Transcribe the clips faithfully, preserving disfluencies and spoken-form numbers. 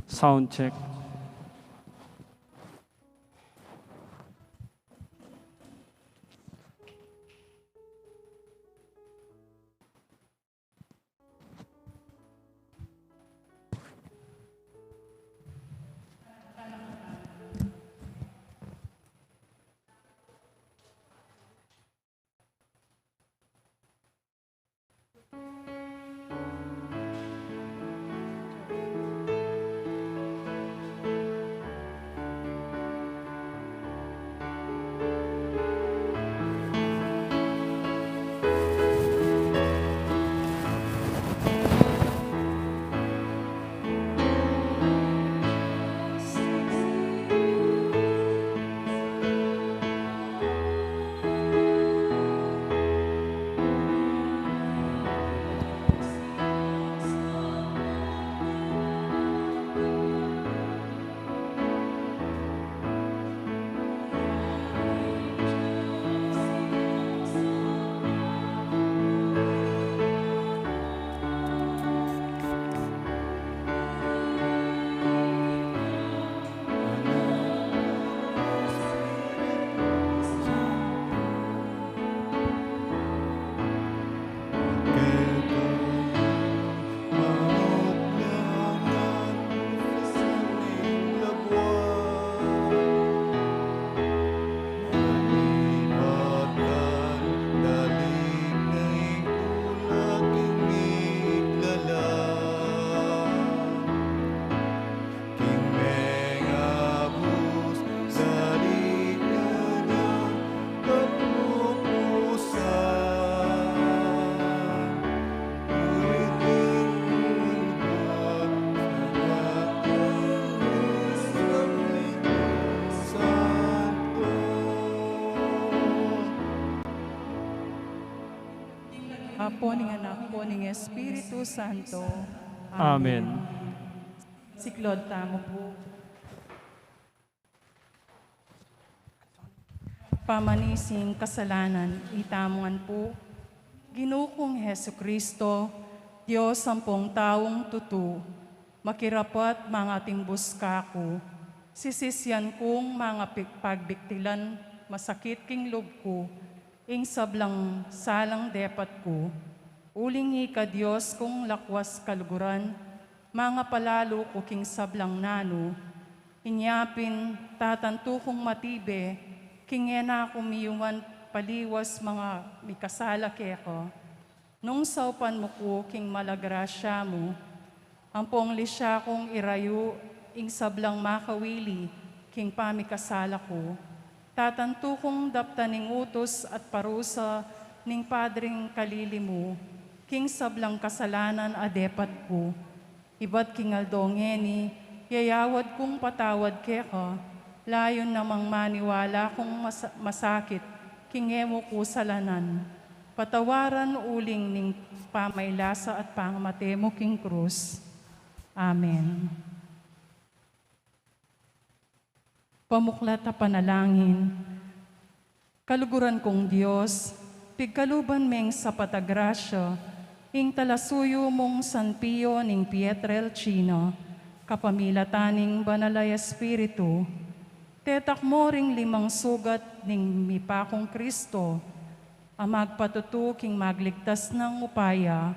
Sound check. Apo, ning Anak, apo ning Espiritu Santo. Amen. Amen. Siklaud tamu pu. Pamanisi king kasalanan, itamu ngan pu. Ginu kung Jesucristo, Dios ampong taung tutu, makirapat mangatimbus kaku, sisisyan kung manga pi-, pagbiktilan masakit king lub ku, ing sablang salang depat ku, uling ika Dios kung lakwas kaluguran, mangapalalu ku king sablang nanu, inya pin tatantu kung matibe, king e na ku miyuman paliwas manga mikasala keka. Nung saupan mu ku king mala grasya mu, ampong lisya kung irayu ing sablang makawili king pamikasala ku, tatantu kung daptan ing utus at parusa ning Padring kalili mu, king sablang kasalanan a depat ku. Ibat king aldo ngeni, yayawad kung patawad keka, layun namang maniwala kung masa-, masakit king e mu ku salanan. Patawaran uling ning pamailasa at pangamate mu king krus. Amen. Pamuklat a panalangin. Kaluguran kung Dios, pigkaluban meng sapat a grasya, ing talasuyu mung San Pio ning Pietrelcina, kapamilatan ning Banal a Espiritu, tetakmo ring limang sugat ning mipakung Kristo, a magpatutu king magligtas nang upaya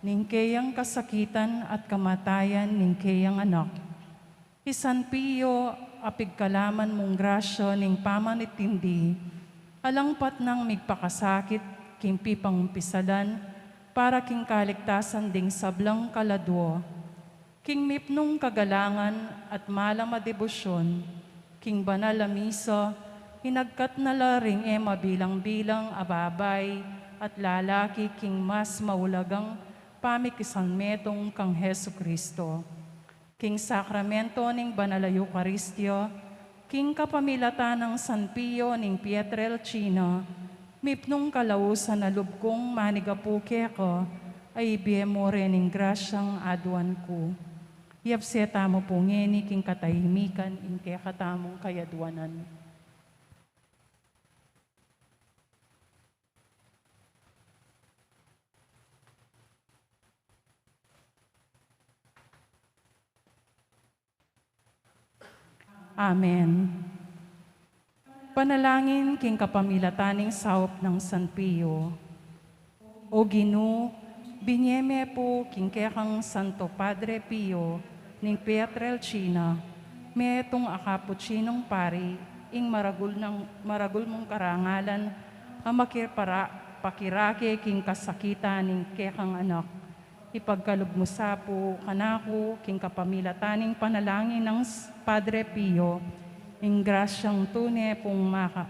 ning keyang kasakitan at kamatayan ning keyang Anak. I San Pio a pigkalaman mung grasya ning pamanintindi, alang patnang migpakasakit king pipangumpisalan para king kaligtasan ding sablang kaladua. King mipnung kagalangan at malam a debosyon, king banal a misa, inagkat na la ring e mabilang-bilang a babai at lalaki king mas maulagang pamikisanmetung kang Jesucristo. King sakramento ning Banal a Eukaristia, king kapamilatan nang San Pio ning Pietrelcina, mipnung kalausan a lub kung manigapu keka, Ay bie mu rin ing grasyang aduan ku. Iyabse tamu pu ngeni king katahimikan ing kekatamung kayaduanan. Amen. Panalangin king kapamilatan ning saup nang San Pio. O Ginu, binie me pu king kekang Santo Padre Pio ning Pietrelcina, metung a Kapuchinong pari, ing maragul nang, maragul mung karangalan a makipara-, pakirake king kasakitan ning kekang anak. Ipagkalub mu sa pu kanaku king kapamilatan ning panalangin nang s-, Padre Pio, ing grasyang tune pung maka-,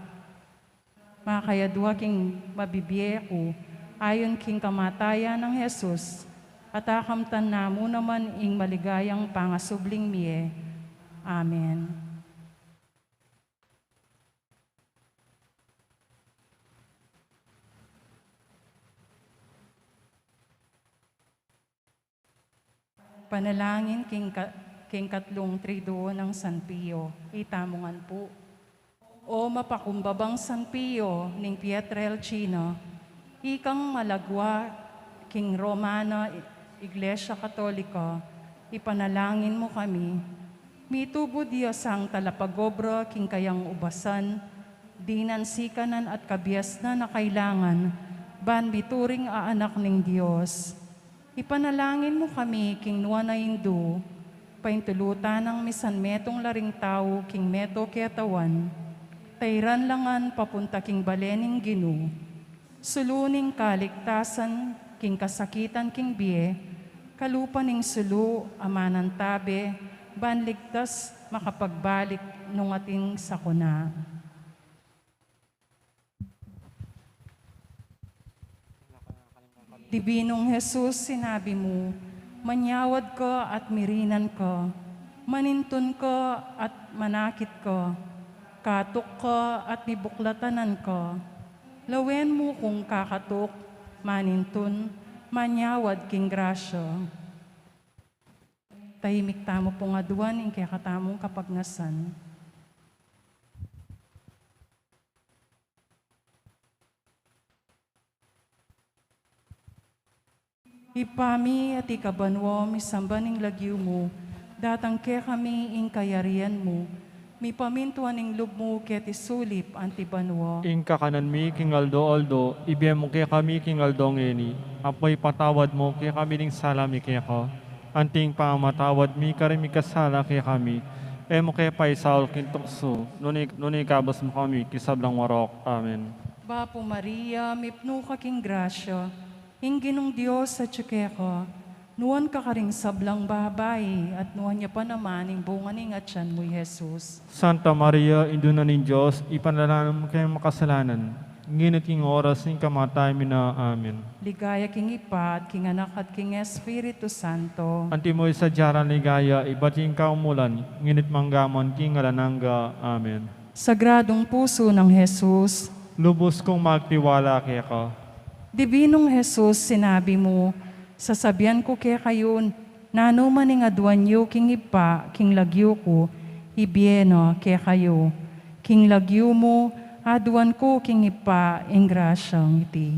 makayadua king mabibie ku, ayon king kamatayan nang Jesus, at akamtan na mu naman ing maligayang pangasubling mie. Amen. Panalangin king ka-, king katlung triduo nang San Pio. Itamu ngan pu. O mapakumbabang San Pio ning Pietrelcina, ikang malagwa king Romana I-, Iglesia Katolika, ipanalangin mu kami. Mitubud ya sang talapagobra king kayang ubasan, dinan sikanan at kabiasnan a kailangan, ban mituring a anak ning Dios. Ipanalangin mu kami king nuan a Indu, paintulutan nang misan metung la ring tau king meto ketawan, tairan la ngan papunta king bale ning Ginu. Sulu ning kaligtasan king kasakitan king bie, kalupa ning sulu a manantabe, ban ligtas makapagbalik nung atin sakuna. Dibinung Jesus, sinabi mu, manyawad ka at mirinan ka, manintun ka at manakit ka, katuk ka at mibuklatanan ka. Lawen mu kung kakatuk, manintun, manyawad king grasya. Tahimik tamu pung aduan ing kekatamung kapagnasan. Ibpa mi, atiu ka banua, misamban ing lagyu mu, datang kekami ing kayarian mu, mipamintuan ing lub mu keti sulip anti banua. Ing kakanan mi king aldo-aldo, ibie mu kekami king aldo ngeni, ampo ipatawad mu kekami ding sala mi keka, anti ing pamamatawad mi karing mikasala kekami, e mu ke paisaul king tuksu, nune, nune ikabus mu kami king sablang marok. Amen. Bapu Maria, mipnu ka king grasya, ing Ginung Dios atyu keka, nuan ka karing sablang babai, at nuan ya pa naman ing bunga ning atyan mu, i Jesus. Santa Maria, Indu na ning Dios, ipanalangin mu kaming makasalanan, ngeni at king oras ning kamatayan mi na. Amen. Ligaya king Ibpa, at king Anak, at king Espiritu Santo. Antimo ing sadya nang ligaya, ibat king kamumulan, ngeni at mangga man king alang angga. Amen. Sagradung Pusu nang Jesus. Lubus kung magtiwala keka. Dibinung Jesus, sinabi mu, sasabian ku kekayu, nanu man ing aduan yu king Ibpa, king lagyu ku, ibie na kekayu. King lagyu mu, aduan ku king Ibpa ing grasyang iti.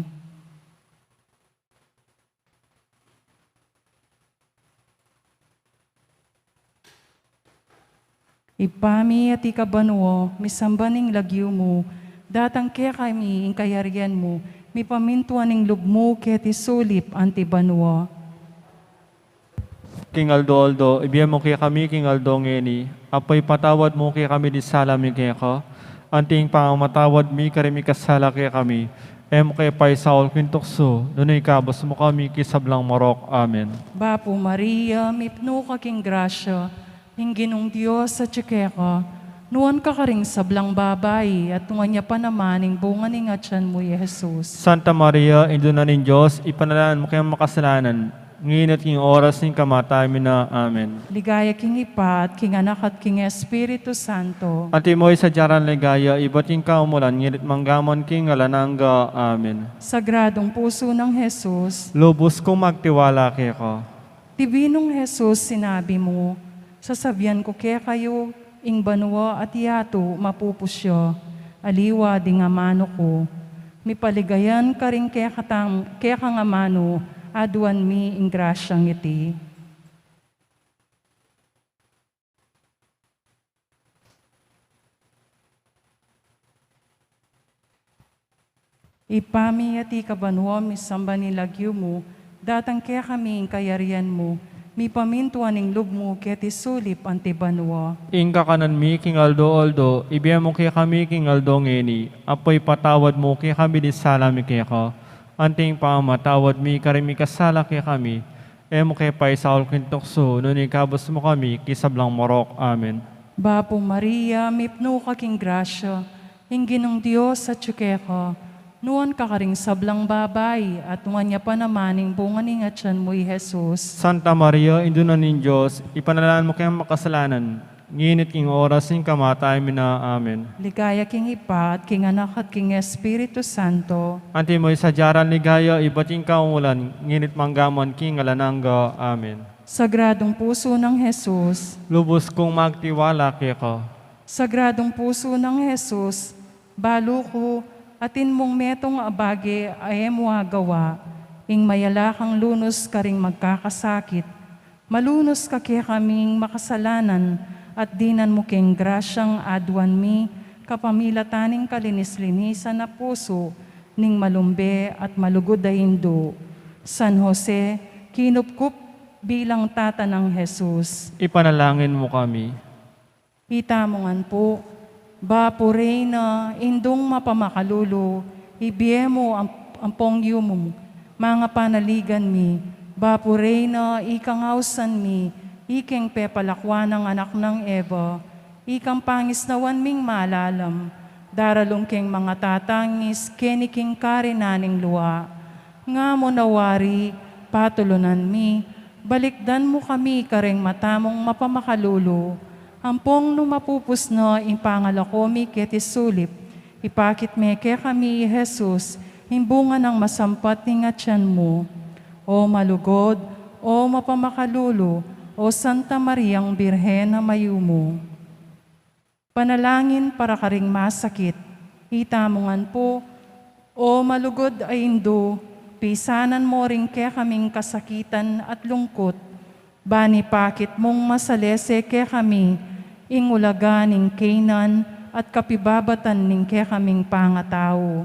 Ibpa mi, atiu ka banua, misamban ing lagyu mu, datang kekami ing kayarian mu, mipamintuan ing lub mu keti sulip anti banua. King aldo-aldo, ibie mu kekami king aldo ngeni, ampo ipatawad mu kekami ding sala mi keka, anti ing pamamatawad mi karing mikasala kekami, e mu ke paisaul king tuksu, nune ikabus mu kami king sablang marok. Amen. Bapu Maria, mipnu ka king grasya, ing Ginung Dios atyu keka, nuan ka karing sablang babai, at nuan ya pa naman ing bunga ning atyan mu, i Jesus. Santa Maria, Indu na ning Dios, ipanalangin mu kaming makasalanan, Ngeni at king oras ning kamatayan mi na. Amen. Ligaya king Ibpa, at king Anak, at king Espiritu Santo. Antimo ing sadya rang ligaya, ibat king kaumulan, ngeni at manggaman king alang angga. Amen. Sagradong Puso ng Jesus. Lubos kung magtiwala keka. Dibinong Jesus, sinabi mu, sasabian ku kekayu, ing banua at yatu mapupus ya, aliwa ding amanu ku. Mipaligayan karing kekatang, kekang amanu, aduan mi ing grasyang iti. Ibpa mi, atiu ka banua, misamban ing lagyu mu, datang kekami ing kayarian mu, mipamintuan ing lub mu keti sulip anti banua. Ing kakanan mi king aldo-aldo, ibie mu kekami king aldo ngeni, ampo ipatawad mu kekami ding sala mi keka, anti ing pamamatawad mi karing mikasala kekami, e mu ke paisaul king tuksu, nune ikabus mu kami king sablang marok. Amen. Bapu Maria, mipnu ka king grasya, ing Ginung Dios atyu keka, nuan ka karing sablang babai, at nuan ya pa naman ing bunga ning atyan mu, i Jesus. Santa Maria, Indu na ning Dios, ipanalangin mu keng makasalanan, ngeni at king oras ning kamatayan mi na. Amen. Ligaya king Ibpa, at king Anak, at king Espiritu Santo. Antimo ing sadya rang ligaya, ibat king kaumulan, ngeni at manggaman king alang angga. Amen. Sagradong Puso ng Jesus. Lubos kung magtiwala keka. Sagradong Puso ng Jesus, balu ku, atin mung metung a bage a e mu agawa, ing mayala kang lunus karing magkakasakit. Malunus ka kekaming makasalanan, at dinan mu keng grasyang aduan mi, kapamilatan ning kalinis-linisan a pusu ning malumbe at malugud a Indu. San Jose, kinupkup bilang tata nang Jesus. Ipanalangin mu kami. Itamu ngan pu, Bapu Reyna, Indung mapamakalulu, ibie mu am-, ampong yumu, manga panaligan mi, Bapu Reyna, ikang ausan mi, ikeng pepalakwan nang anak nang Eva, ikang pangisnawan ming malalam, daralung keng mangatatangis keni king karinan ning lua. Nga mu na wari, patulunan mi, balikdan mu kami kareng mata mung mapamakalulu, ampong nung mapupus na ing pangalako mi keti sulip, ipakit me kekami i Jesus, ing bunga nang masampat ning atyan mu. O malugud, o mapamakalulu, o Santa Mariang Birhen a mayumu. Panalangin para karing masakit. Itamu ngan pu, O malugud a Indu, pisanan mu ring kekaming kasakitan at lungkut, ban ipakit mung masalese kekami ing ulaga ning kaynan at kapibabatan ning kekaming pangatau.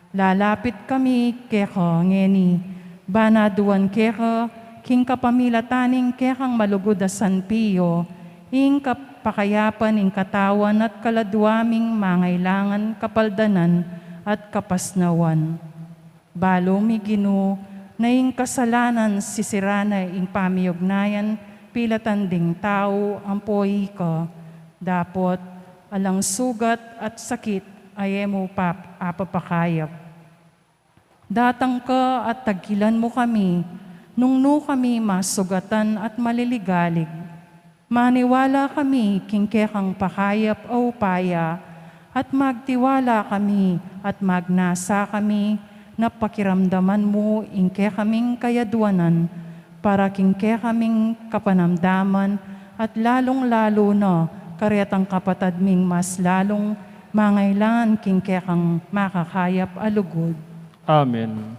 Lalapit kami keka ngeni, ban aduan keka, king kapamilatan ning kekang malugud a San Pio, ing kapakayapan ning katawan at kaladua ming mangailangan kapaldanan at kapasnawan. Balu mi Ginu, na ing kasalanan sisiran na ing pamiugnayan pilatan ding tau ampo ika, dapot alang sugat at sakit a e mu pap-, apapakayap. Datang ka at tagkilan mu kami, nung nu kami masugatan at maliligalig. Maniwala kami king kekang pakayap a upaya, at magtiwala kami at magnasa kami na pakiramdaman mu ing kekaming kayaduanan, para king kekaming kapanamdaman, at lalung-lalu na karetang kapatad ming mas lalung mangailangan king kekang makakayap a lugud. Amen.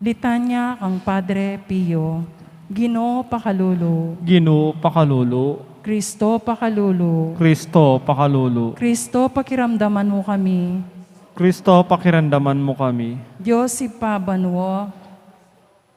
Litanya kang Padre Pio. Ginu, pakalulu. Ginu, pakalulu. Kristo, pakalulu. Kristo, pakalulu. Kristo, pakiramdaman mu kami. Kristo, pakiramdaman mu kami. Dios Ibpa banua,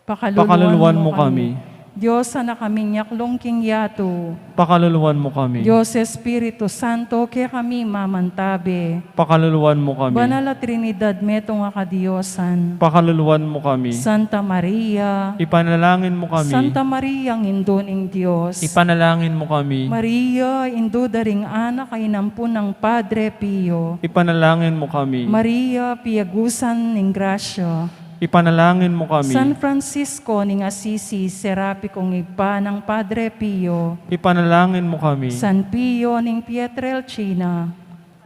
pakaluluan Pakaluluan mu mu kami. kami. Dios a nakaming yaklung king yatu. Pakaluluan mu kami. Dios Espiritu Santo, kekami mamantabe. Pakaluluan mu kami. Banal a Trinidad, metung a kadiosan. Pakaluluan mu kami. Santa Maria. Ipanalangin mu kami. Santa Maria, Indu ning Dios. Ipanalangin mu kami. Maria, Indu da ring anak a inampun nang Padre Pio. Ipanalangin mu kami. Maria, piagusan ning grasya. Ipanalangin mo kami. San Francisco ning Assisi, serapi kong ibpa nang Padre Pio. Ipanalangin mo kami. San Pio ning Pietrelcina.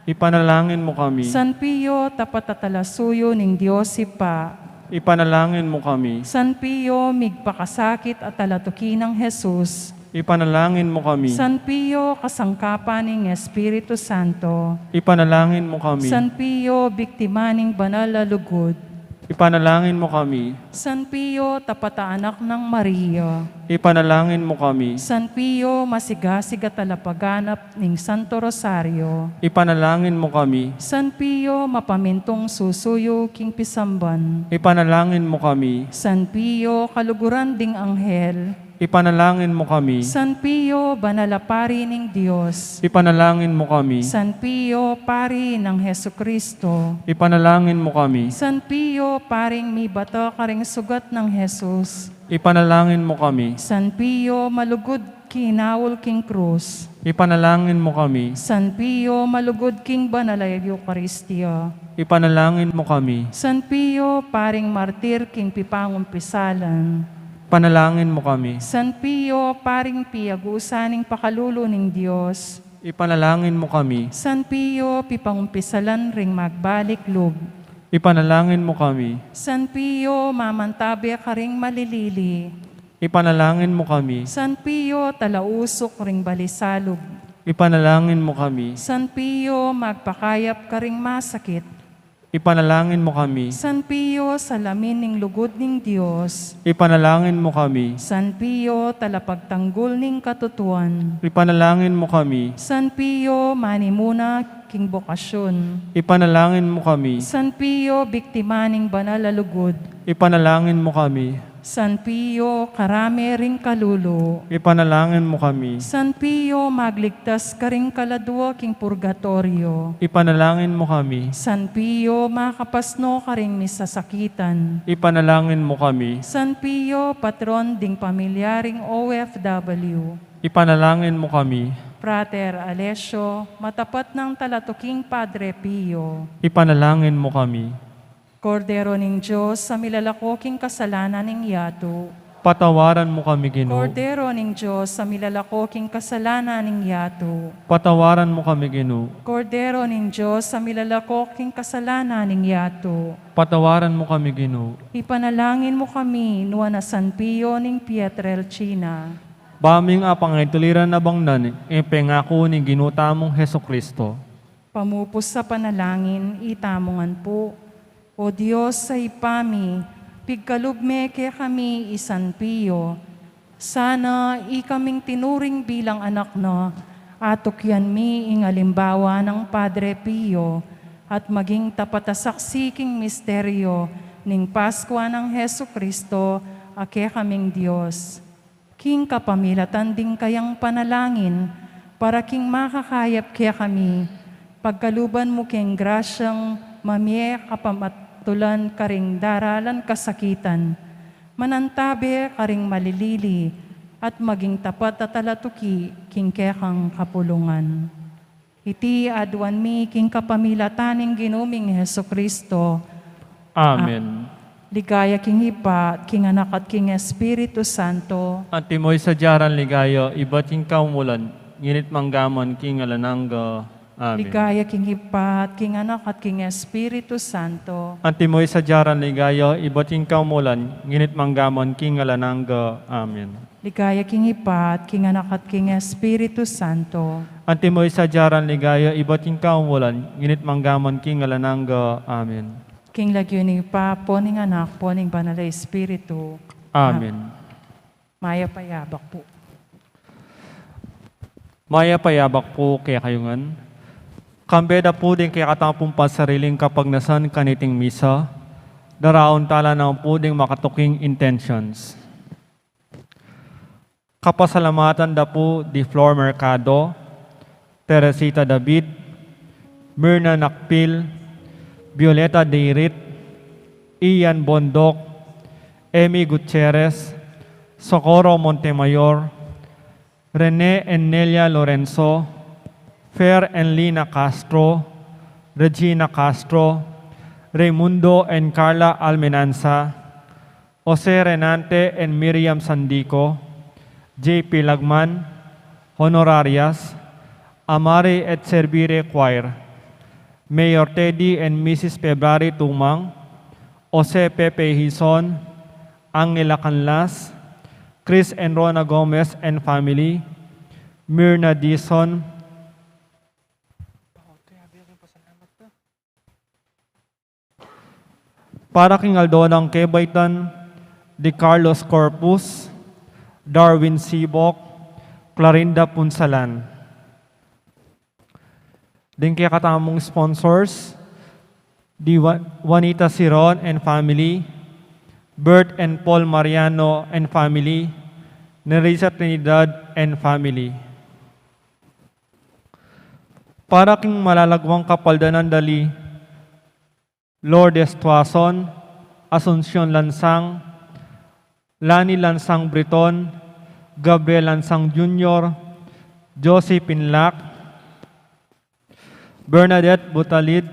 Ipanalangin mo kami. San Pio, tapat a talasuyu ning Dios Ibpa. Ipanalangin mo kami. San Pio, migpakasakit a talatuki nang Jesus. Ipanalangin mo kami. San Pio, kasangkapan ning Espiritu Santo. Ipanalangin mo kami. San Pio, biktima ning banal a lugud. Ipanalangin mo kami. San Pio, tapat a anak nang Maria. Ipanalangin mo kami. San Pio, masigasig a talapaganap ning Santo Rosario. Ipanalangin mo kami. San Pio, mapamintung susuyu king pisamban. Ipanalangin mo kami. San Pio, kaluguran ding anghel. Ipanalangin mo kami. San Pio, banal a pari ning Dios. Ipanalangin mo kami. San Pio, pari nang Jesucristo. Ipanalangin mo kami. San Pio, paring mibata karing sugat nang Jesus. Ipanalangin mo kami. San Pio, malugud kinaul king krus. Ipanalangin mo kami. San Pio, malugud king banal a Eukaristia. Ipanalangin mo kami. San Pio, paring martir king pipangumpisalan. Ipanalangin mo kami. San Pio, paring piagusa ning pakalulu ning Dios. Ipanalangin mo kami. San Pio, pipangumpisalan ring magbalik lub. Ipanalangin mo kami. San Pio, mamantabe karing malilili. Ipanalangin mo kami. San Pio, talausuk ring balisalub. Ipanalangin mo kami. San Pio, magpakayap karing masakit. Ipanalangin mo kami. San Pio, salamin ning lugud ning Dios. Ipanalangin mo kami. San Pio, talapagtanggul ning katutuan. Ipanalangin mo kami. San Pio, manimuna king bokasyon. Ipanalangin mo kami. San Pio, biktima ning banal a lugud. Ipanalangin mo kami. San Pio, karame ring kalulu. Ipanalangin mo kami. San Pio, magligtas karing kaladua king purgatorio. Ipanalangin mo kami. San Pio, makapasno karing misasakitan. Ipanalangin mo kami. San Pio, patron ding pamilya ring O F W. Ipanalangin mo kami. Frater Alessio, matapat nang talatuking Padre Pio. Ipanalangin mo kami. Kordero ning Dios, a milalako king kasalanan ning yatu. Patawaran mo kami, Ginu. Kordero ning Dios, a milalako king kasalanan ning yatu. Patawaran mo kami, Ginu. Kordero ning Dios, a milalako king kasalanan ning yatu. Patawaran mo kami, Ginu. Ipanalangin mo kami, nuan a San Pio ning Pietrelcina. Ba ming apangaituliran a bangnan ing pengaku ning Ginu tamung Jesucristo. Pamupus a panalangin, itamu ngan pu. O Dios a Ibpa mi, pigkalub me kekami i San Pio. Sana ikaming tinuring bilang anak na, atukyan mi ing alimbawa nang Padre Pio, at maging tapat a saksi king misteryo ning Paskwa nang Jesucristo a kekaming Dios. King kapamilatan ding kayang panalangin, para king makakayap kekami, pagkaluban mu keng grasyang mamie kapamatulan karing daralan kasakitan, manantabe karing malilili, at maging tapat a talatuki king kekang kapulungan. Iti aduan mi king kapamilatan ning Ginu ming Jesucristo. Amen. A-, ligaya king Ibpa, king Anak, at king Espiritu Santo. Antimo ing sadya rang ligaya, ibat king kamumulan, ngeni't manggaman king alang angga. Amen. Ligaya king Ibpa, at king Anak, at king Espiritu Santo. Antimo ing sadya rang ligaya, ibat king kamumulan, ngeni't manggaman king alang angga. Amen. Ligaya king Ibpa, at king Anak, at king Espiritu Santo. Antimo ing sadya rang ligaya, ibat king kamumulan, ngeni't manggaman king alang angga. Amen. King lagyu ning Ibpa, ampon ning Anak, ampon ning Banal a Espiritu. Amen. Am-, mayap a yabak pu. Mayap a yabak pu kekayu ngan. Kambe da pu ding kekatamu pung pansariling kapagnasan kaniting misa, daraun tala naman pu ding makatuking intentions. Kapasalamatan da pu di Flor Mercado, Teresita David, Myrna Nakpil, Violeta Deirit, Ian Bondoc, Emmy Gutierrez, Socorro Montemayor, Rene Enelia Lorenzo, Fer Enlina Castro, Regina Castro, Raymundo and Carla Almenanza, Jose Renante and Miriam Sandico, J P Lagman, honorarias, Amare et Servire Choir, Mayor Teddy and Missus February Tumang, Jose Pepe Hizon, Angela Canlas, Chris and Rona Gomez and family, Mirna Dizon, para king aldo nang kebaitan di Carlos Corpus, Darwin Sibok, Clarinda Punsalan. Ding kekatamung sponsors, di Wa-, Juanita Siron and family, Bert and Paul Mariano and family, Nerissa Trinidad and family. Para king malalagwang kapaldanan da li Lourdes Tuason, Asuncion Lansang, Lani Lansang Briton, Gabriel Lansang Junior, Josie Pinlac, Bernadette Butalid,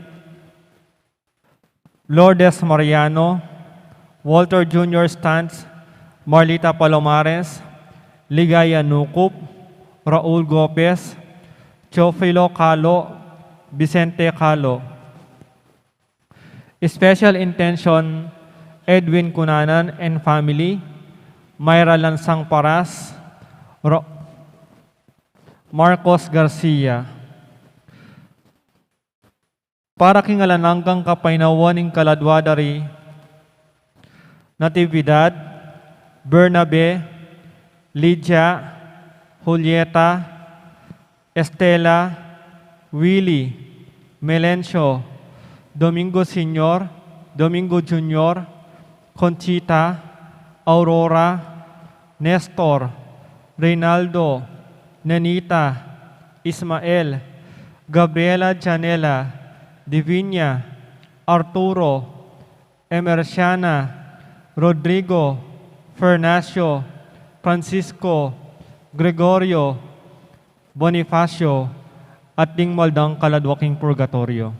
Lourdes Mariano, Walter Junior Stantz, Marlita Palomares, Ligaya Nucup, Raul Gopez, Teofilo Calo, Vicente Calo. Special intention, Edwin Cunanan and family, Myra Lansang Paras, Ro-, Marcos Garcia. Para king alang anggang kapaynawan ning kaladwa da ri Natividad, Bernabe, Lydia, Julieta, Estela, Willie, Melencio, Domingo Senior, Domingo Junior, Conchita, Aurora, Nestor, Reynaldo, Nenita, Ismael, Gabriela Janela, Divinia, Arturo, Emerciana, Rodrigo, Fernacio, Francisco, Gregorio, Bonifacio, at ding maldang kaladwa king purgatoryo.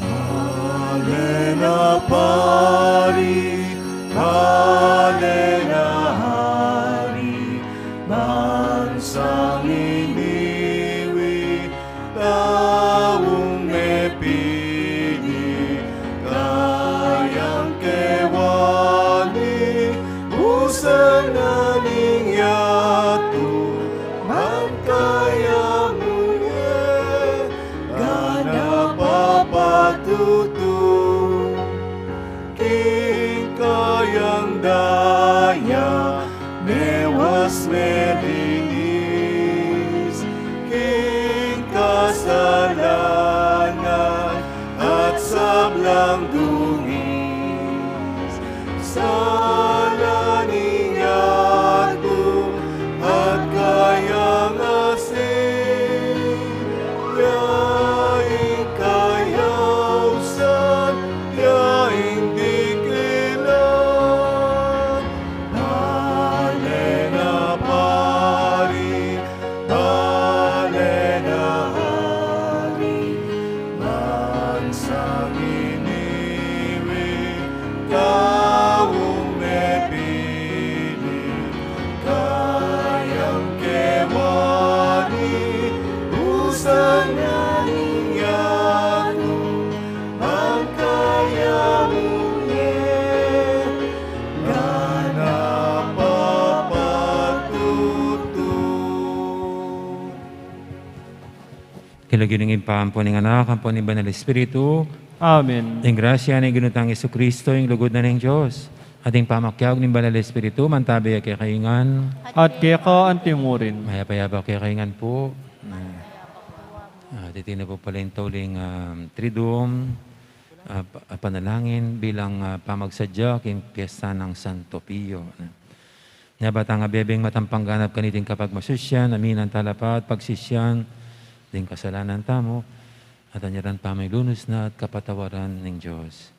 Pale na pari, pale na hari, bansang iniwi, taung mepili, kayang kewani, usan na ning yatu, man kaya mu ye, gana papatutu. King kayang daya, mewas melinis, king kasalanan at sablang dungis. Sala ning yatu at kayang asin, ya ing kayausan, ya ing diklilan. Bale na pari, bale na hari, bansang iniwi, taung mepili, kayang kewani, usan na ning yatu, man kaya mu ye, gana papatutu. King lagyu ning Ibpa, ampo ning Anak, ampo ning Banal Espiritu. Amen. Ing grasya ning Ginu tang Jesucristo, ing lugud na ning Dios, at ing pamakiabe ning Banal Espiritu, mantabi ya kekayu ngan. At keka antimurin. Mayap a yabak kekayu ngan pu. Ah, titi na pu pala ing tauling, ah, Triduum, ah, pa-, ah, panalangin bilang, ah, pamagsadya king piyesta nang Santo Pio. Nya ba tang abebeng matampang ganap kaniting kapagmasusyan, aminan tala pa at pagsisyan ding kasalanan tamu, at anyaran pamilunus na at kapatawaran ning Dios.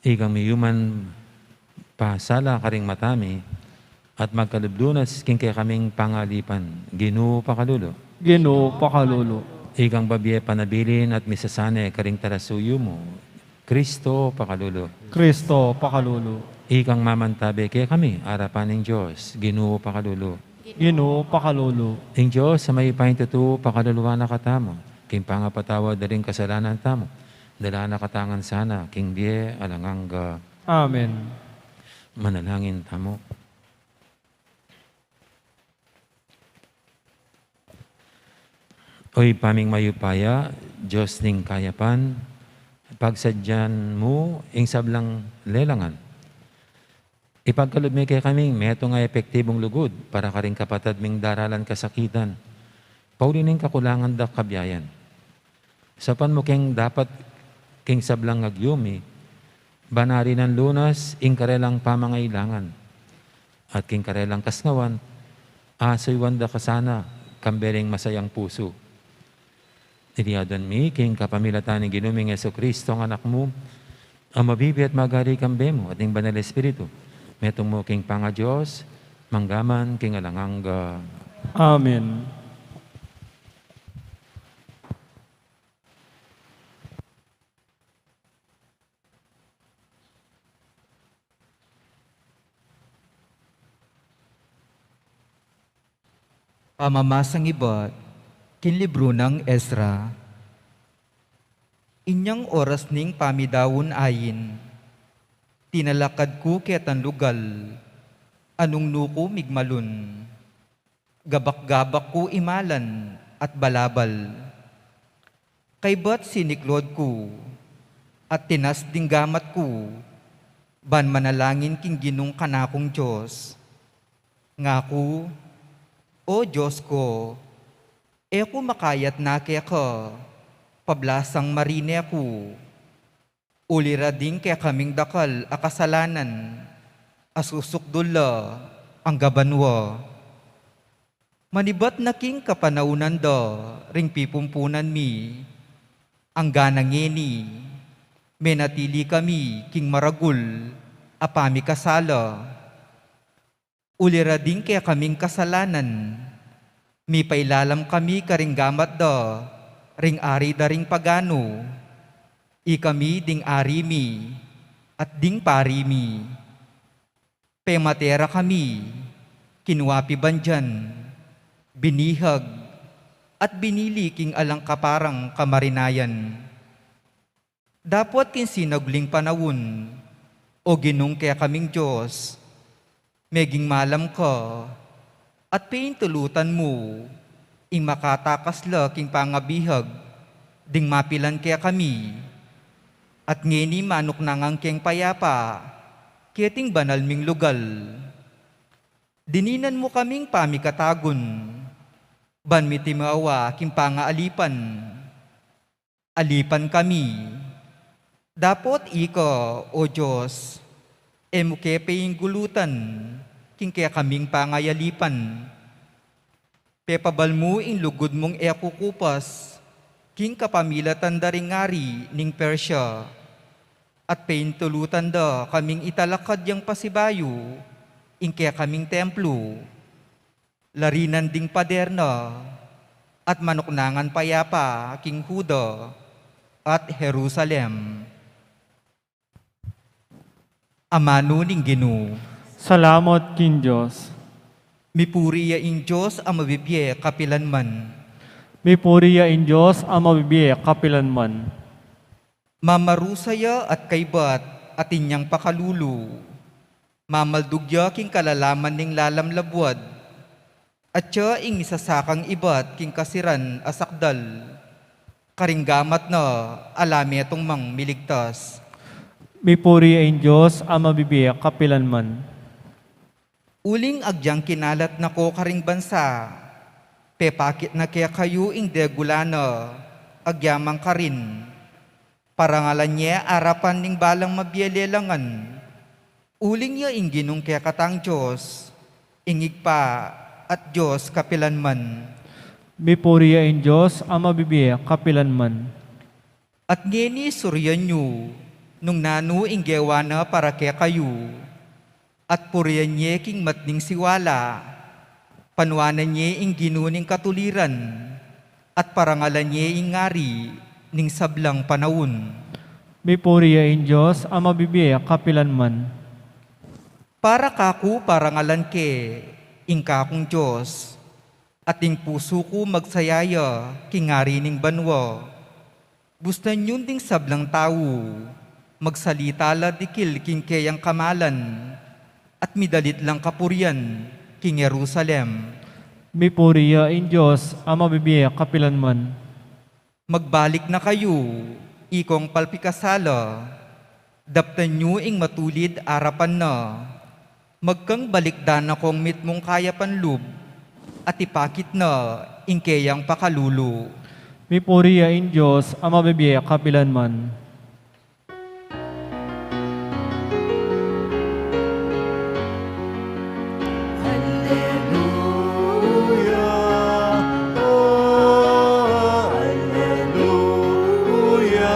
Ikang miyuman pasala karing mata mi, at magkalub lunas king kekaming pangalipan. Ginu, pakalulu. Ginu, pakalulu. Ikang babie panabilin at misasane karing talasuyu mu. Kristo, pakalulu. Kristo, pakalulu. Ikang mamantabe kekami arapan ning Dios. Ginu, pakalulu. Ginu, pakalulu. Ing Dios a mayupayang tutu pakaluluan na katamu, king pangapatawad da ring kasalanan tamu, dala na katamu ngan sana king bie alang angga. Amen. Manalangin tamu. O Ibpa ming mayupaya, Dios ning kayapan, pagsadyan mu ing sablang lelangan. Ipagkalub me kekaming metung a epektibung lugud para karing kapatad ming daralan kasakitan, pauli ning kakulangan da kabiayan. Saupan mu keng dapat king sablang agyumi, ban arinan lunas ing karelang pamangailangan, at king karelang kasnawan, asuyuan da ka sana kambe ring masayang pusu. Iti adwan mi king kapamilatan ning Ginu ming Jesucristo, a Anak mu, a mabibie at magari kambe mu at ning Banal Espiritu, metung mu king pangaDios, mangga man king alang angga. Amen. Pamamasang ibat king libru nang Ezra. Inyang oras ning pamidaun ain, tinalakad ku ketang lugal a nung nuku migmalun. Gabak-gabak ku imalan at balabal. Kaybat siniklod ku at tinas ding gamat ku ban manalangin king Ginung kanakung Dios. Ngaku, O Dios ko, e ku makayatna keka, pablasang marine ku. Uli ra ding kekaming dakal a kasalanan a susukdul la angga banua. Manibat na king kapanaunan da ring pipumpunan mi, angga na ngeni, menatili kami king maragul a pamikasala. Uli ra ding kekaming kasalanan, mipailalam kami karing gamat da ring ari da ring pagano, ikami ding ari mi at ding pari mi. Pemate ra kami, kinua pibandian, binihag, at binili king alang kaparang kamarinayan. Dapot king sinagling panaun, O Ginung kekaming Dios, meging malam ka, at peintulutan mu ing makatakas la king pangabihag ding mapilan kekami, at ngeni manuknangan keng payapa keting banal ming lugal. Dininan mu kaming pamikatagun ban mitimawa king pangaalipan. Alipan kami. Dapot ika, O Dios, e mu ke peinggulutan king kekaming pangayalipan. Pepabal mu ing lugud mung e kukupas king kapamilatan da ring ari ning Persia, at peintulutan da kaming italakad yang pasibayu ing kekaming templo. Larinan ding pader na at manuknangan payapa king Juda at Jerusalem. Amanu ning Ginu. Salamat king Dios. Mipuri ya ing Dios a mabibie kapilanman. Mipuri ya ing Dios a mabibie kapilanman. Mamarusa ya at kaybat, atin yang pakalulu. Mamaldug ya king kalalaman ning lalam labuad. Atya ing misasakang ibat king kasiran a sakdal. Karing gamat na ala metung mang miligtas. Mipuri ya ing Dios a mabibie kapilanman. Uling agyang kinalat na ko karing bansa, pepakit na kekayu ing degula na agyamang karin. Parangalan ye arapan ning balang mabie lelangan. Uling ya ing Ginung kekatang Dios, ing Ibpa at Dios kapilanman. Mipuri ya ing Dios a mabibie kapilanman. At ngeni surian yu Nung nanu ing gewa na para kekayu, at purian ye king matning siwala, panuanan ye ing Ginu ning katuliran, at parangalan ye ing ngari ning sablang panaun. Mipuri ya ing Dios a mabibie kapilanman. Para kaku parangalan ke ing kakung Dios, at ing pusu ku magsaya ya king ngari ning banua. Busnan yu ding sablang tau, magsalita la dikil king keyang kamalan, at midalit lang kapurian king Jerusalem. Mipuri ya ing Dios a mabibie kapilanman. Magbalik na kayu, ikong palpikasala, daptan yu ing matulid arapan na. Magkang balikdan na kong mitmung kayapan lub, at ipakit na ing keyang pakalulu. Mipuri ya ing Dios a mabibie kapilanman. Alleluia, oh, alleluia,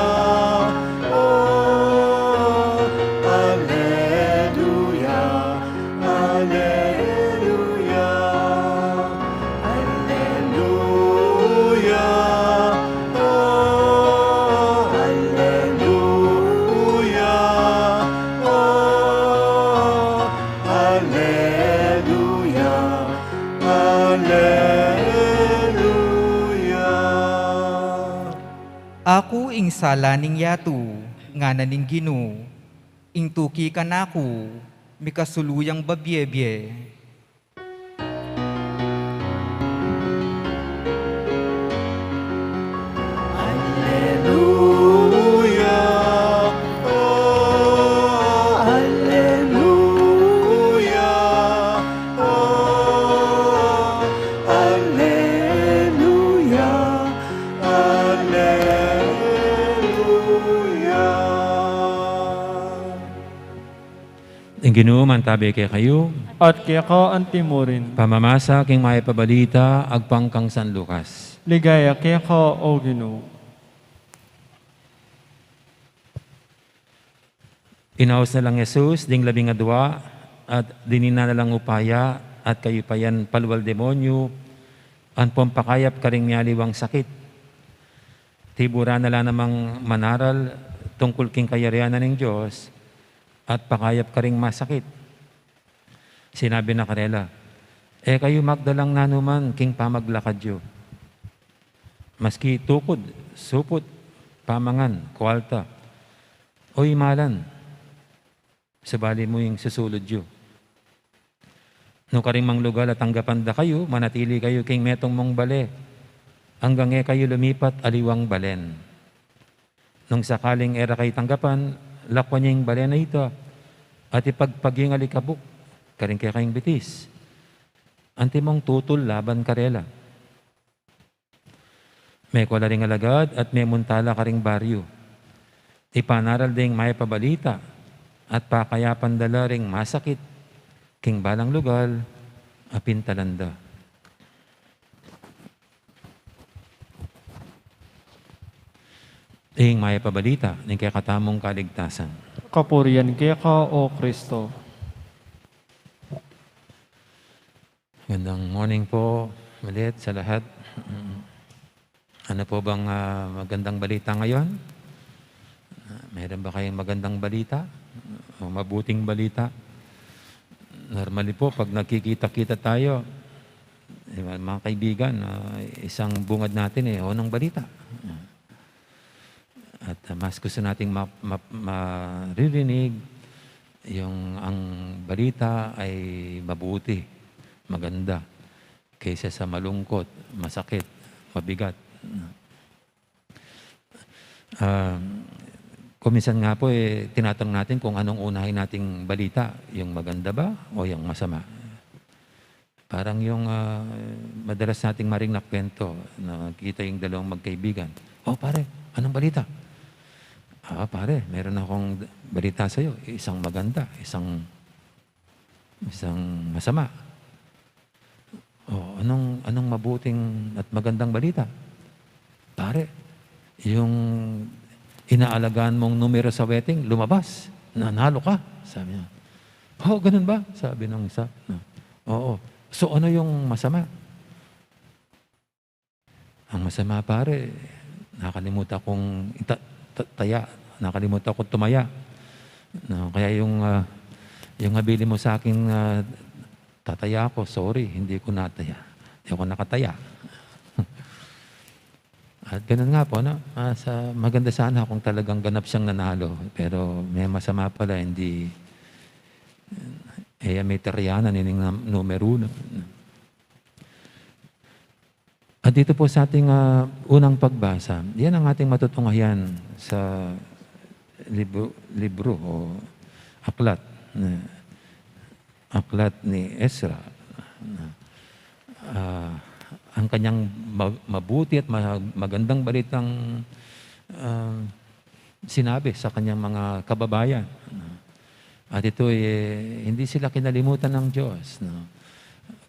oh, alleluia, alleluia. Alleluia, oh, alleluia, oh, alleluia, alleluia. Aku ing sala ning yatu, ngana ning Ginu, ing tuki kanaku, mikasulu yang babie-bie. Alleluia, oh, alleluia, oh, alleluia, alleluia. Ing Ginu mantabe kekayu. At keka antimurin. Pamamasa king Mayap a Balita agpang kang San Lucas. Ligaya keka, O Ginu. Inaus na lang Jesus ding labing adua, at dininan na lang upaya at kayupayan palual demonyu ampong pakayap karing mialiwang sakit. Tiburan na la namang manaral tungkul king kayarian na ning Dios at pakayap karing masakit. Sinabi na karela, "E kayu magdalang nanuman king pamaglakad yu, maski tukud, suput, pamangan, kualta, o imalan, subali mu ing susulud yu. Nung karing manglugal a tanggapan da kayu, manatili kayu king metung mung bale, anggang e kayu lumipat aliwang balen. Nung sakaling e ra kayu tanggapan, lakwan yu ing balen a ita, at ipagpag yu ing alikabuk karing kekayung bitis. Antimong tutul laban karela." Mekua la ring alagad at memunta la karing baryu. Ipanaral da ing Mayap a Balita at pakayapan da la ring masakit king balang lugal a pintalan da. Ing Mayap a Balita ning kekatamung kaligtasan. Kapurian keka, O Kristo. Magandang morning po ulit sa lahat. Ano po bang, ah, magandang balita ngayon? Ah, meron ba kayong magandang balita? O mabuting balita? Normally po, pag nagkikita-kita tayo, eh, mga kaibigan, ah, isang bungad natin eh, "O, anong balita?" At, ah, mas gusto nating ma-, ma-, maririnig yung ang balita ay mabuti, maganda, kaysa sa malungkot, masakit, mabigat. Ah, kung minsan nga po, eh, tinatanong natin kung anong unahin nating balita, yung maganda ba o yung masama? Parang yung, ah, madalas nating marinig na kwento, nakita yung dalawang magkaibigan. "Oh, pare, anong balita?" "Ah, pare, meron akong balita sa'yo. Isang maganda, isang, isang masama." "Oh, anong, anong mabuting at magandang balita?" "Pare, yung, inaalagaan mong numero sa wedding, lumabas. Nanalo ka, sabi niya. "Oh, ganun ba?" sabi ng isa. "Oo." "So, ano yung masama?" "Ang masama, pare, nakalimutan kong ita-, ta-, taya. Nakalimutan kong tumaya. No, kaya yung, ah, yung nabili mo sa akin, ah, tataya ako, sorry, hindi ko nataya. Hindi ako nakataya." At ganun nga po, no? Ah, sa, maganda sana kung talagang ganap siyang nanalo. Pero may masama pala, hindi, eh, may tariana, nining nam-, numero na. At dito po sa ating, ah, unang pagbasa, yan ang ating matutunghayan sa libro, libro o aklat, na, aklat ni Ezra. Na, ah, ang kanyang ma-, mabuti at ma-, magandang balitang, ah, sinabi sa kanyang mga kababayan. At ito, eh, hindi sila kinalimutan ng Diyos, no?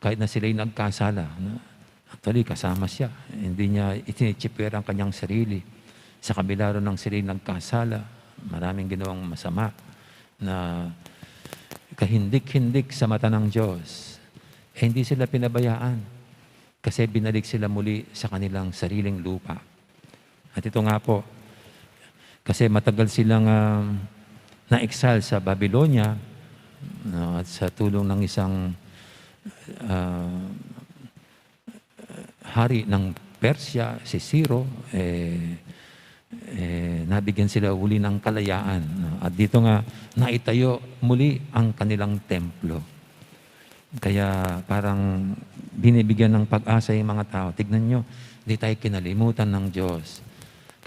Kahit na sila'y nagkasala, no? Actually, kasama siya. Hindi niya itinitsipwera ang kanyang sarili. Sa kabila ron ng sila'y nagkasala, maraming ginawang masama na kahindik-hindik sa mata ng Diyos. Eh, hindi sila pinabayaan kasi binalik sila muli sa kanilang sariling lupa. At ito nga po, kasi matagal silang, ah, na-exile sa Babylonia, no, at sa tulong ng isang, ah, hari ng Persia, si Ciro, eh, eh, nabigyan sila uli ng kalayaan, no? At dito nga, naitayo muli ang kanilang templo. Kaya parang binibigyan ng pag-asa yung mga tao. Tignan nyo, di tayo kinalimutan ng Diyos.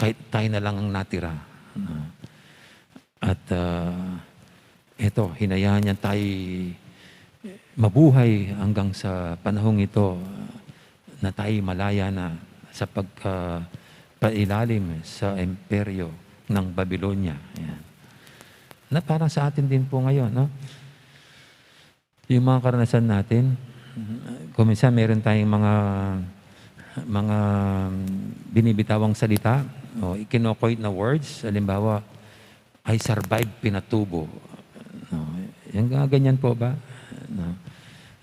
Kahit tayo na lang ang natira, no? At, ah, eto, hinayaan niya tayo mabuhay hanggang sa panahong ito na tayo malaya na sa pagka-, pailalim sa imperyo ng Babylonia. Ayan. Na parang sa atin din po ngayon, no? Yung mga karanasan natin, kung minsan meron tayong mga, mga binibitawang salita o ikinokoit na words, halimbawa, "I survive pinatubo." No? Yung mga ganyan po ba? No?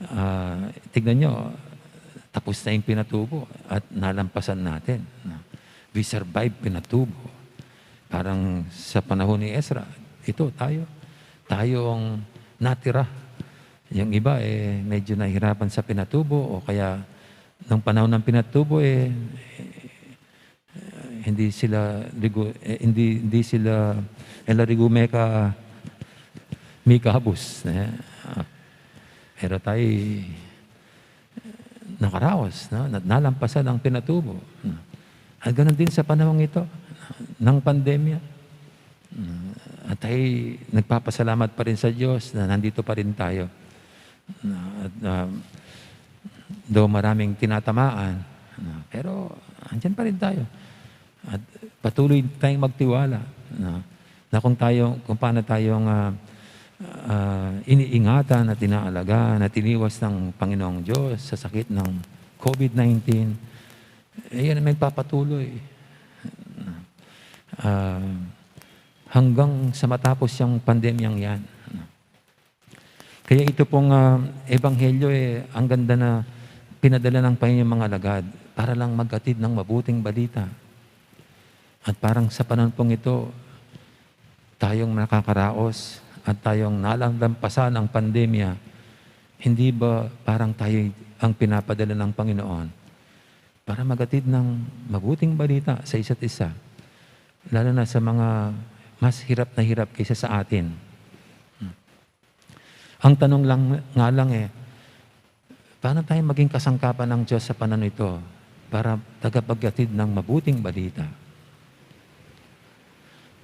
Ah, tignan nyo, tapos na yung pinatubo at nalampasan natin. No? We survive pinatubo. Parang sa panahon ni Ezra, ito tayo, tayo ang natira. Yung iba, eh, medyo nahihirapan sa pinatubo o kaya nung panahon ng pinatubo, eh, eh, hindi sila ligo, eh, hindi, hindi sila, ela ligo meka, mikabus, eh. Ah, pero tayo, nakaraos, no? Na-, nalampasan ang pinatubo, no? At ganun din sa panahong ito ng pandemya. At tayo nagpapasalamat pa rin sa Diyos na nandito pa rin tayo. Na, at, ah, though maraming tinatamaan, na, pero andyan pa rin tayo. At patuloy tayong magtiwala na, na kung tayo, kung paano tayong, ah, ah, iniingatan at inaalagaan at iniwas ng Panginoong Diyos sa sakit ng COVID nineteen, eh, yan ang magpapatuloy. Ah, hanggang sa matapos yung pandemyang yan. Kaya ito pong, ah, ebanghelyo, eh, ang ganda na pinadala ng Panginoon yung mga alagad para lang maghatid ng mabuting balita. At parang sa panahon pong ito, tayong nakakaraos at tayong nalalampasan ang pandemya, hindi ba parang tayo ang pinapadala ng Panginoon para maghatid ng mabuting balita sa isa't isa, lalo na sa mga mas hirap na hirap kaysa sa atin? Ang tanong lang nga lang, eh, paano tayo maging kasangkapan ng Diyos sa panahon ito para tagapaghatid ng mabuting balita?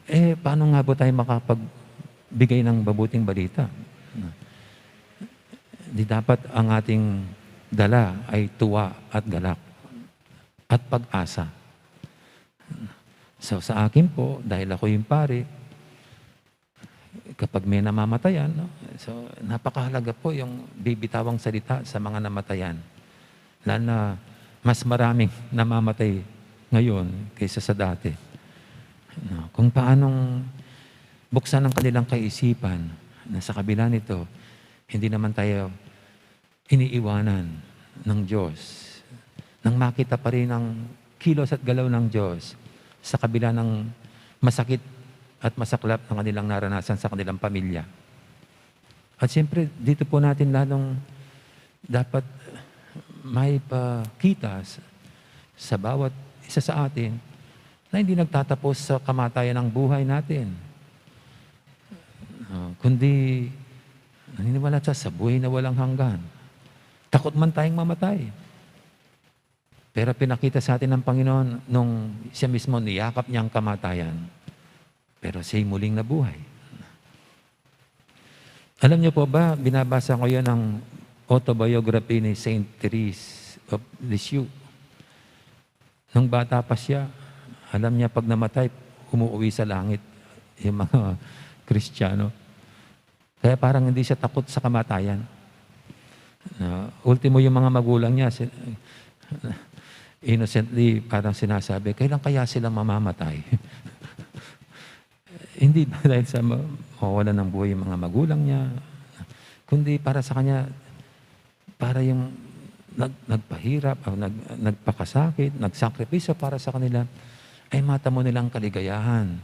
Eh, paano nga po tayo makapagbigay ng mabuting balita? Di dapat ang ating dala ay tuwa at galak at pag-asa. So, sa akin po, dahil ako yung pari, kapag may namamatayan, no? So, napakahalaga po yung bibitawang salita sa mga namatayan. Lalo na mas maraming namamatay ngayon kaysa sa dati. No, kung paanong buksan ang kanilang kaisipan na sa kabila nito, hindi naman tayo iniiwanan ng Diyos. Nang makita pa rin ang kilos at galaw ng Diyos sa kabila ng masakit at masaklap na kanilang naranasan sa kanilang pamilya. At siyempre, dito po natin lalong dapat maipakita sa, sa bawat isa sa atin na hindi nagtatapos sa kamatayan ang buhay natin. Ah, kundi naniniwala siya sa buhay na walang hanggan. Takot man tayong mamatay. Pero pinakita sa atin ng Panginoon nung siya mismo niyakap niya ang kamatayan. Pero siya'y muling nabuhay. Alam niyo po ba, binabasa ko yun ang autobiography ni Saint Therese of Lisieux. Nung bata pa siya, alam niya pag namatay, umuwi sa langit yung mga Kristiyano. Kaya parang hindi siya takot sa kamatayan. Na, ultimo yung mga magulang niya, si-, innocently parang sinasabi, "Kailan kaya silang mamamatay?" Hindi ba dahil sa ma-, mawawalan ng buhay yung mga magulang niya, kundi para sa kanya, para yung nag-, nagpahirap, o nag-, nagpakasakit, nagsakripisyo para sa kanila, ay matamo nilang kaligayahan,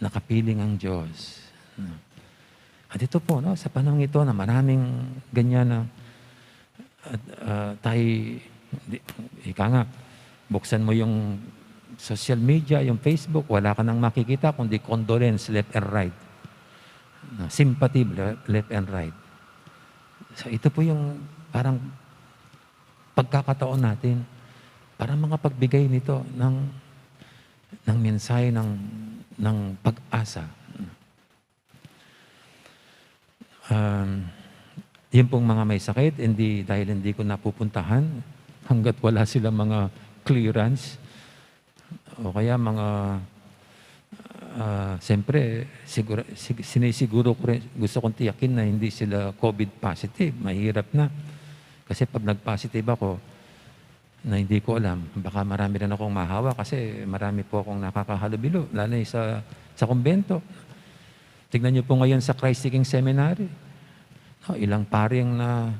nakapiling ang Diyos. At ito po, no, sa panahong ito na maraming ganyan na, at, ah, tayo, di, ika nga, buksan mo yung social media, yung Facebook, wala ka nang makikita kundi condolence left and right. Na sympathy le-, left and right. So, ito po yung parang pagkakataon natin para makapagbigay nito ng, ng mensahe ng, ng pag-asa. Um, yun pong mga may sakit, hindi, dahil hindi ko napupuntahan hanggat wala silang mga clearance o kaya mga, ah, siyempre, sigura-, sig-, sinisiguro ko rin, gusto kong tiyakin na hindi sila COVID positive. Mahirap na. Kasi pag nag-positive ako, na hindi ko alam, baka marami rin akong mahawa kasi marami po akong nakakahalubilo, lalo na sa, sa kumbento. Tignan niyo po ngayon sa Christ Seeking Seminary. No, ilang pari ang na,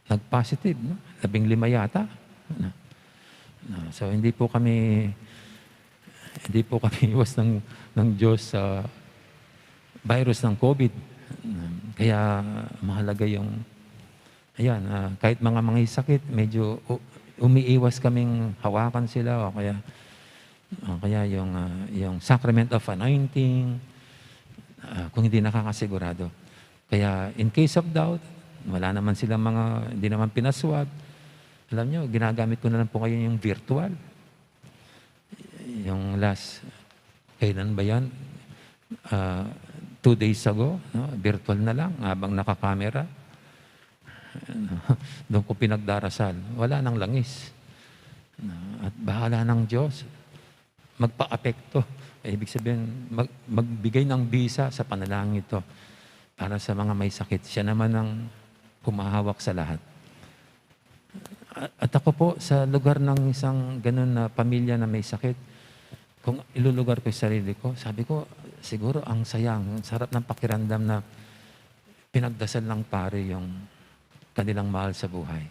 nag-positive, no? Labing lima yata. No? No, so, hindi po kami, hindi po kami iwas ng, ng Diyos sa virus ng COVID. Kaya mahalaga yung, ayan, ah, kahit mga, mga sakit, medyo u-, umiiwas kaming hawakan sila o kaya, o kaya yung, ah, yung sacrament of anointing, ah, kung hindi nakakasigurado. Kaya in case of doubt, wala naman silang mga, hindi naman pinaswab. Alam nyo, ginagamit ko na lang po ngayon yung virtual. Yung last, kailan ba yan? Ah, two days ago, no? Virtual na lang, habang nakakamera. Doon ko pinagdarasal. Wala nang langis. No? At bahala ng Diyos magpaapekto. Eh, ibig sabihin, mag-, magbigay ng bisa sa panalangin ito para sa mga may sakit. Siya naman ang humahawak sa lahat. A-, at ako po, sa lugar ng isang ganun na pamilya na may sakit, kung ilulugar ko yung sarili ko, sabi ko, "Siguro ang saya, ang sarap ng pakiramdam na pinagdasal ng pare yung kanilang mahal sa buhay."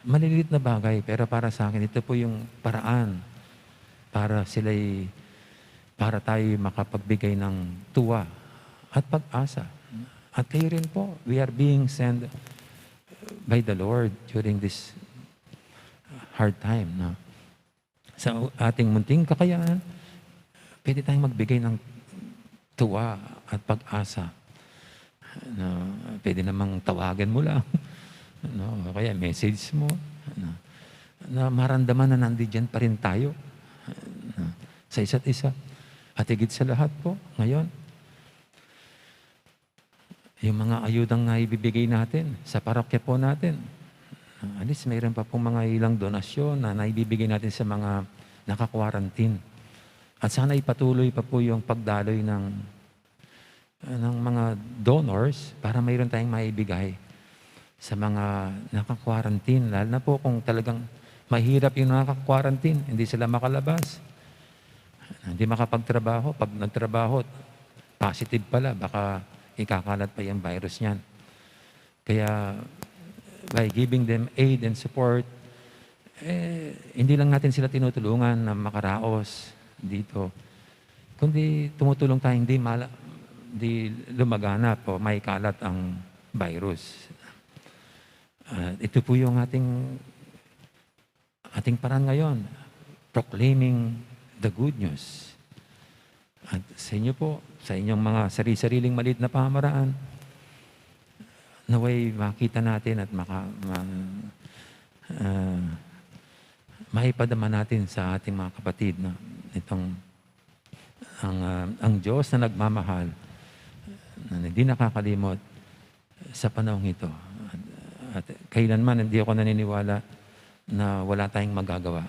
Maliliit na bagay, pero para sa akin, ito po yung paraan para sila'y, para tayo makapagbigay ng tuwa at pag-asa. At kayo rin po, we are being sent by the Lord during this hard time, no? Sa ating munting kakayahan, pwede tayong magbigay ng tuwa at pag-asa. No, pwede namang tawagan mo lang, no? O kaya message mo, no? Na maramdaman na nandiyan pa rin tayo, no? Sa isa't isa. At higit sa lahat po, ngayon, yung mga ayudang naibibigay natin sa parokya po natin. At least mayroon pa pong mga ilang donasyon na naibibigay natin sa mga naka-quarantine. At sana ipatuloy pa po yung pagdaloy ng, ng mga donors para mayroon tayong maibigay sa mga naka-quarantine. Lalo na po kung talagang mahirap yung naka-quarantine, hindi sila makalabas. Hindi makapagtrabaho. Pag nagtrabaho, positive pala, baka ikakalat pa yung virus niyan. Kaya, by giving them aid and support, eh, hindi lang natin sila tinutulungan na makaraos dito, kundi tumutulong tayo hindi mala-, hindi lumaganap o maikalat ang virus. Ah, ito po yung ating, ating paraan ngayon, proclaiming the good news. At sa inyo po, sa inyong mga sari-sariling maliit na pamamaraan, naway makita natin at maka-, ma-, ah, maipadama natin sa ating mga kapatid na itong ang, ah, ang Diyos na nagmamahal, na hindi nakakalimot sa panahong ito. At, at kailanman hindi ako naniniwala na wala tayong magagawa.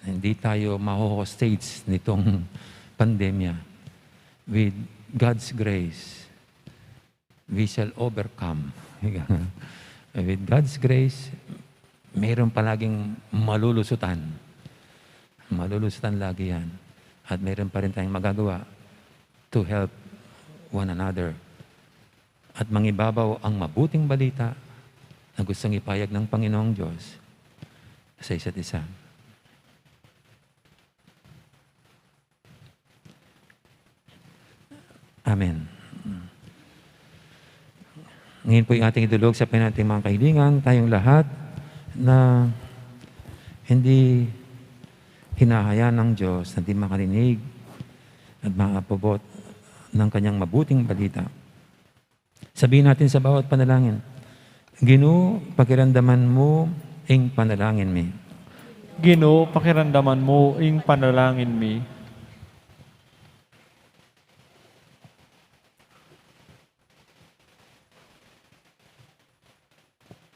Hindi tayo maho-hostage nitong pandemya. With God's grace, we shall overcome. With God's grace, mayroon palaging malulusutan. Malulusutan lagi yan. At mayroon pa rin tayong magagawa to help one another. At mangibabaw ang mabuting balita na gustong ipahayag ng Panginoong Diyos sa isa't isa. Amen. Ngayon po yung ating idulog sa panating mga kahilingan, tayong lahat na hindi hinahayaan ng Diyos na di makarinig at makapabot ng kanyang mabuting balita. Sabihin natin sa bawat panalangin, "Ginu, pakiramdaman mu ing panalangin mi." Ginu, pakiramdaman mu ing panalangin mi.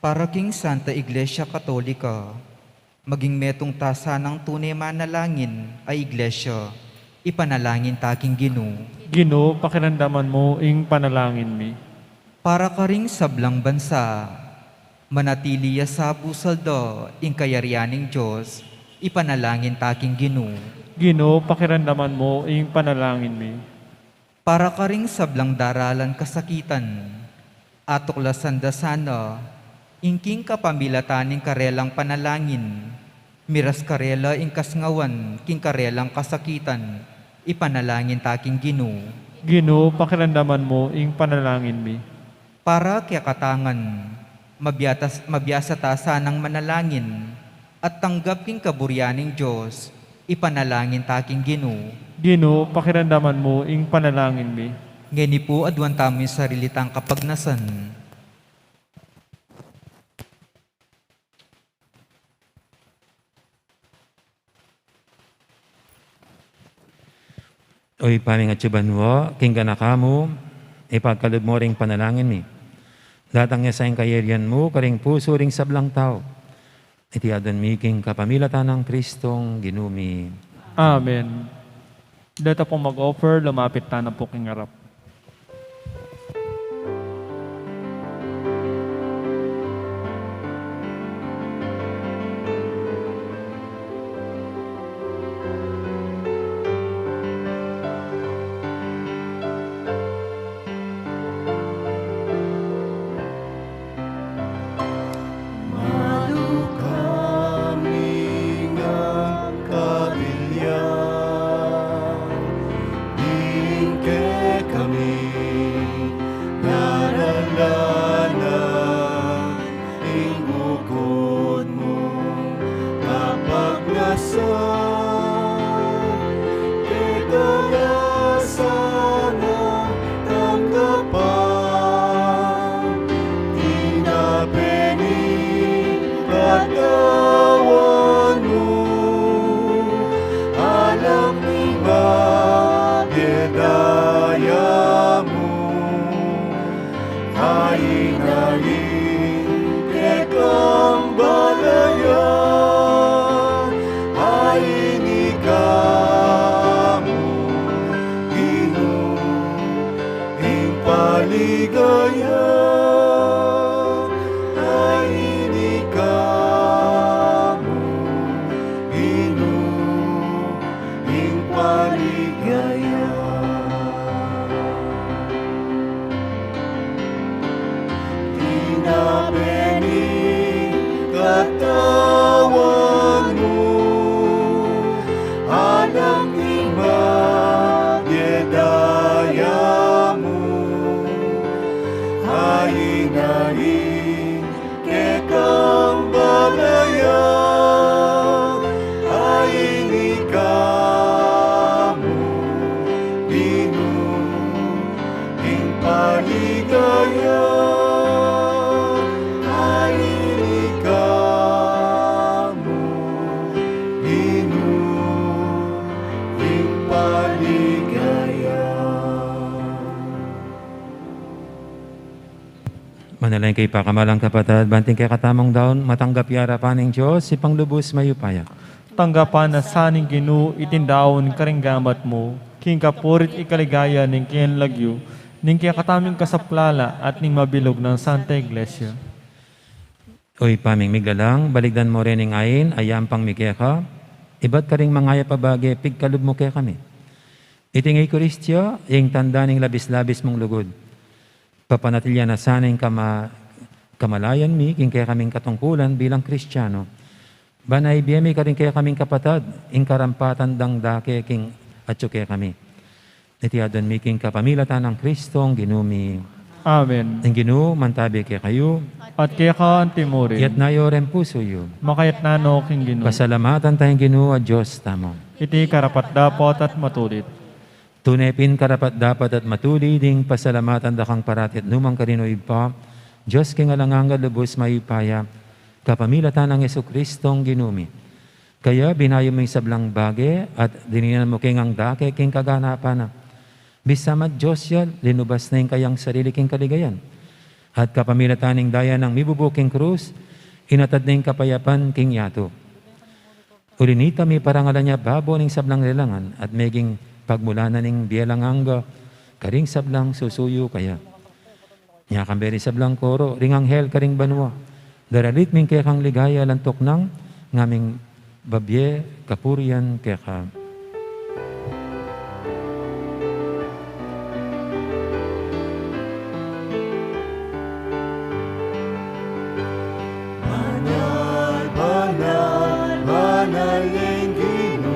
Para king Santa Iglesia Katolika, maging metung ta sanang tune manalangin a iglesia, ipanalangin ta king Ginu. Ginu, pakiramdaman mu ing panalangin mi. Para karing sablang bansa, manatili ya sabusal da ing kayarian ning Dios, ipanalangin ta king Ginu. Ginu, pakiramdaman mu ing panalangin mi. Para karing sablang daralan kasakitan, atuklasan da sana ing king kapamilatan ning karelang panalangin, miras karela ing kasngawan king karelang kasakitan, ipanalangin ta king Ginu. Ginu, pakiramdaman mu ing panalangin mi. Para kekatangan, mabiatas-, mabiasa ta sanang manalangin, at tanggap king kaburian ning Dios, ipanalangin ta king Ginu. Ginu, pakiramdaman mu ing panalangin mi. Ngeni pu, aduan tamu ing sarili tang kapagnasan. O Ibpa ming atsu banua, king ganaka mu, ipagkalub mu ring panalangin mi. Datang ya sa ing kayarian mu karing pusu ring sablang tau. Iti aduan mi king kapamilatan nang Kristong Ginu mi. Amen. Deta pung mag-offer, lumapit tana pu king arap. Gaya. Tinape ning katawan mu, alang ning mabie daya mu, ain na ning kekang balayan, ain ika mu, Ginu, ing paligaya, ain ika mu, Ginu, ing paligaya. Manalangin kayu, pakamalan kung kapatad, ban iting kekatamung daun matanggap ya arapan ning Dios, Ibpang lubus mayupaya. Tanggapan na sa ning Ginu iting daun karing gamat mu, king kapuri't ikaligaya ning kayang lagyu, ning kekatamung kasaplalan at ning mabilug nang Santa Iglesia. O Ibpa ming miglalang, balikdan mu rin ing ain a yampang mi keka, ibat karing mangayap a bage pigkalub mu kekami. Iting Eukaristia, ing tanda ning labis-labis mung lugud. Papanatilian na sana ing kama-, kamalayan mi king kekaming katungkulan bilang Kristiano. Ban ibie mi karing kekaming kapatad ing karampatan dang dake king atyu kekami. Iti adwan mi king kapamilatan nang Kristong Ginu mi. Amen. Ing Ginu mantabi kekayu. At keka antimurin. Iyatas yu ring pusu yu. Makayatas no king Ginu. Pasalamatan taya ing Ginu a Dios tamu. Iti karapat-dapat at matulid. Tune pin karapat-dapat at matulid ing pasalamatan da kang parati at nu man karin, O Ibpa, Dios king alang angga, lubus mayupaya, kapamilatan nang Jesucristong Ginu mi. Kaya binayu mu ing sablang bage at dininan mu keng dake king kaganapan na. Bisa man Dios ya, linubas na ing kayang sarili king kaligayan. At kapamilatan ning daya nang mibubu king krus, inatad na ing kapayapan king yatu. Uli nita, miparangalan ya babo ning sablang lelangan at meging pagmulan na ning bie alang angga karing sablang susuyu kaya. Nya kambe ring sablang koro ring anghel karing banua, daralit mi ing kekang ligaya, lantuk nang ngaming babie kapurian keka. Banal, banal, banal ing Ginu,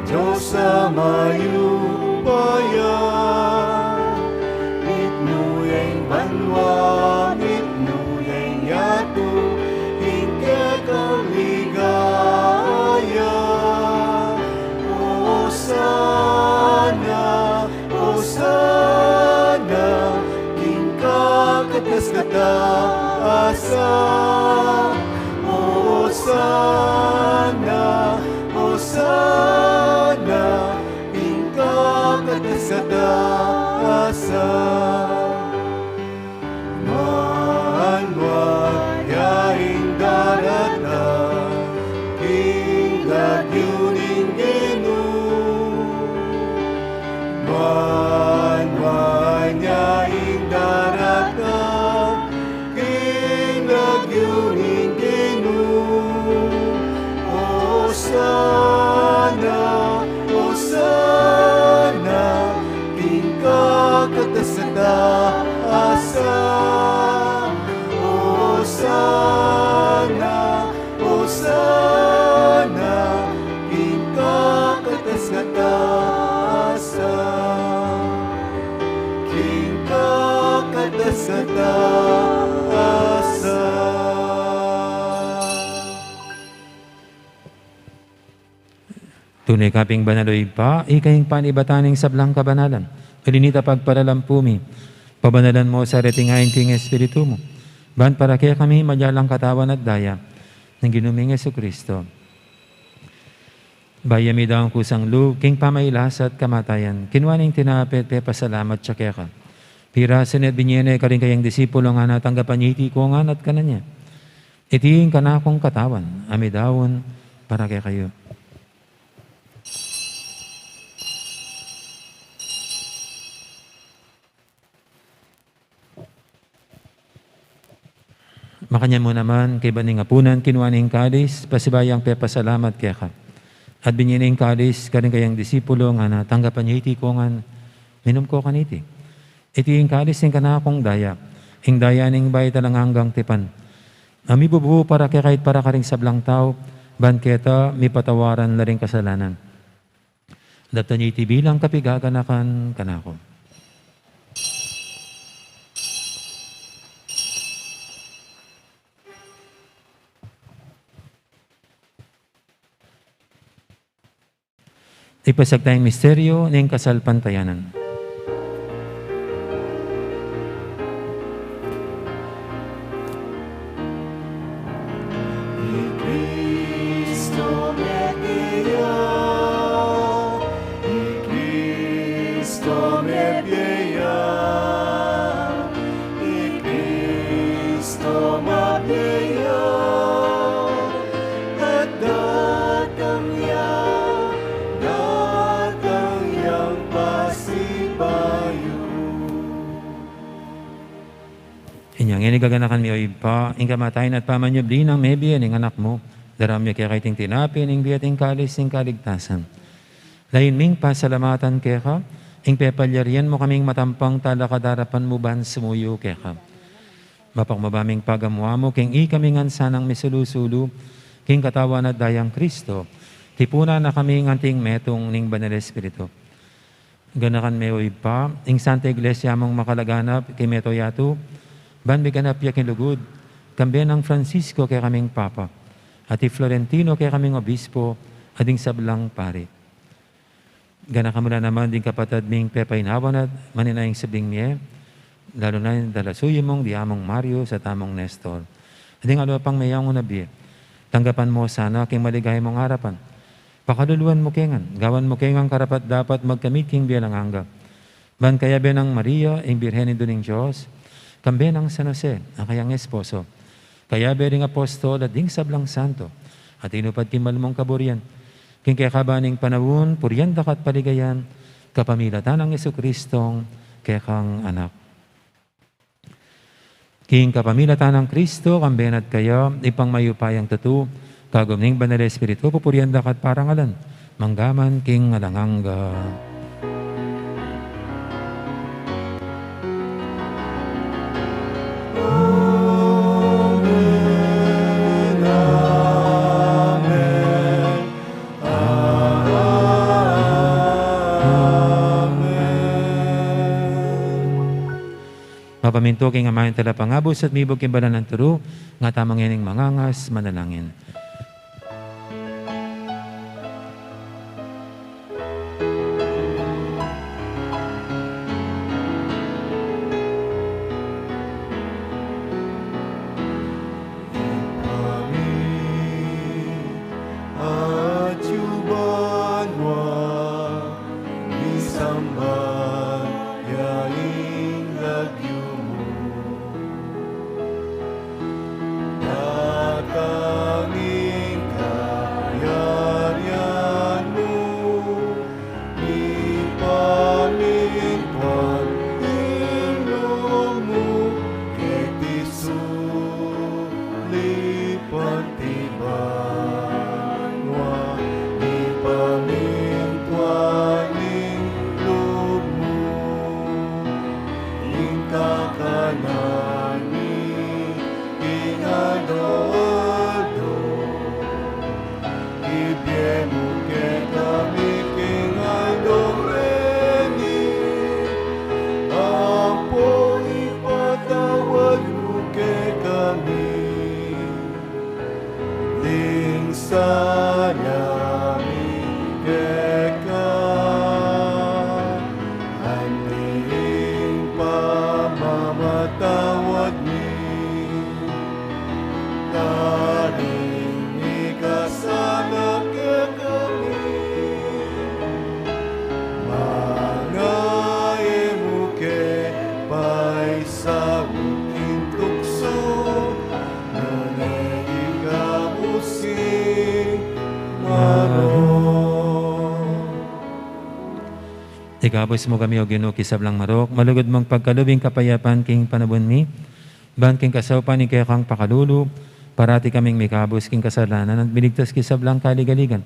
Dios a mayupaya. Mitmu ya ing banua, mitmu ya ing yatu, ing kekang ligaya. Osana, Osana king kakatas-katasan. Osana, Osana king kakatas-katasan. Manuan ya ing daratang king lagyu ning Ginu. Manuan ya ing daratang king lagyu ning Ginu. Osana, Osana king kakatas-katasan. Osana, Osana king kakatas-katasan. King kakatas-katasan. Tune ka pin banal, O Ibpa, ika ing panibatan ning sablang kabanalan. Uli nita pagparalampu mi, pabanalan mu sa reting ain king Espiritu mu, ban para kekami maging katawan at daya ning Ginu ming Jesucristo. Bayu mi daun kusang lub king pamagkasakit at kamatayan, kinua ne ing tinape, pepasalamat ya keka. Pirasu ne at binie ne karing kayang disipulo, ngana, tanggapan ye iti, ikong ngan at kanan ye. Iti ing kanakung katawan a midaun para kekayu. Makanyan mu naman, kaybat ning apunan, kinua ne ing kalis, pasibayu yang pepasalamat keka. At binye ne ing kalis karing kayang disipulo, ngana, tanggapan ye iti ikongan, minum ko kaniti. Iti ing kalis ning kanakung daya, ing daya ning bayu at alang anggang tipan, a mibubu para kekayu at para karing sablang tau, ban keta mipatawaran la ring kasalanan. Daptan ye iti bilang kapigaganakan kanaku. Ipasiag taya ing misteryo ning kasalpantayanan. I Kristo mebie ya, i Kristo mebie ya, i Kristo mebie ya, at datang ya, datang yang pasibayu. Inya ngeni gaganakan mi, o Ibpa, ing kamatayan at pamanyubli nang mebie ning Anak mu, daraun mi keka iting tinape ning bie at ing kalis ning kaligtasan. Layun ming pasalamatan keka ing pepalyarian mu kaming matampang talakad king arapan mu ban sumuyu keka. Mapakumbaba ming pagamu-amu king ikami ngan sanang misulu-sulu king katawan at dayang Kristo, tipunan na kami ngan anting metung ning Banal Espiritu. Ganakan me, o Ibpa, ing Santa Iglesia mung makalaganap king mabilug a yatu, ban miganap ya king lugud, kambe nang Francisco kekaming Papa, at i Florentino kekaming Obispo, at ding sablang pari. Ganakan mu la naman ding kapatad ming pepainawan at manenaya ing subling mie, lalu na ing dalasuyu mung di Among Marius at Among Nestor, at ding aliwa pang meyangu na bie. Tanggapan mu sana king maligaya mung arapan. Pakaluluan mu ke ngan, gawan mu ke ngan karapat-dapat magkamit king bie alang angga. Ban kayabe nang Maria, ing Birhen Indu ning Dios, kambe nang San Jose, a kayang esposo, kayabe ring apostol at ding sablang santo a tinupad king mal mung kaburian, king kekaban ning panaun, purian da ka at paligayan, kapamilatan nang Jesucristong kekang Anak. King kapamilatan nang Kristo, kambe na at kaya, Ibpang mayupayang tutu, kagum ning Banal Espiritu, pupurian da ka at parangalan, mangga man king alang angga. Amen, amen, amen. Mapamintu king Ama ing Talapangabus at mibug king banal nang turu, ngatamu ngening mangangas manalangin. Ibpa mi atsu banua, misamban ya ing lagyu mu. Datang ing kayarian mu, mipamintuan ing lub mu, keti sulip anti banua, mipamintuan ing lub mu, ing kakanan mi king aldo-aldo, ibie mu kekami king aldo reni, ampo ipatawad mu kekami ding sala mi keka, anti ing pamamatawad mi karing mikasala kekami. Manga e mu ke paisaul king tuksu, nune ikabus ing marok. Ikabus mu kami, O Ginu, king sablang marok, malugud mung pagkalub ing kapayapan king panaun mi, ban king kasaupan ning kekang pakalulu, parati kaming mikabus king kasalanan at miligtas king sablang kaligaligan.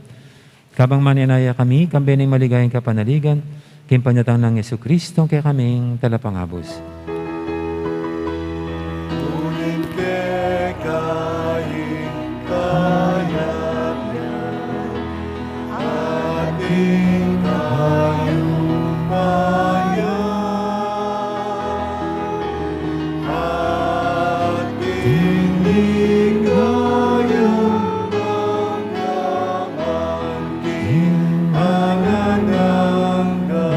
Kabang manenaya kami, kambe ning maligayang kapanaligan, king panyatang nang Jesucristo, kekaming talapangabus. Uling keka ing kayarian, ating kayupayan, ating ligaya, alang angga.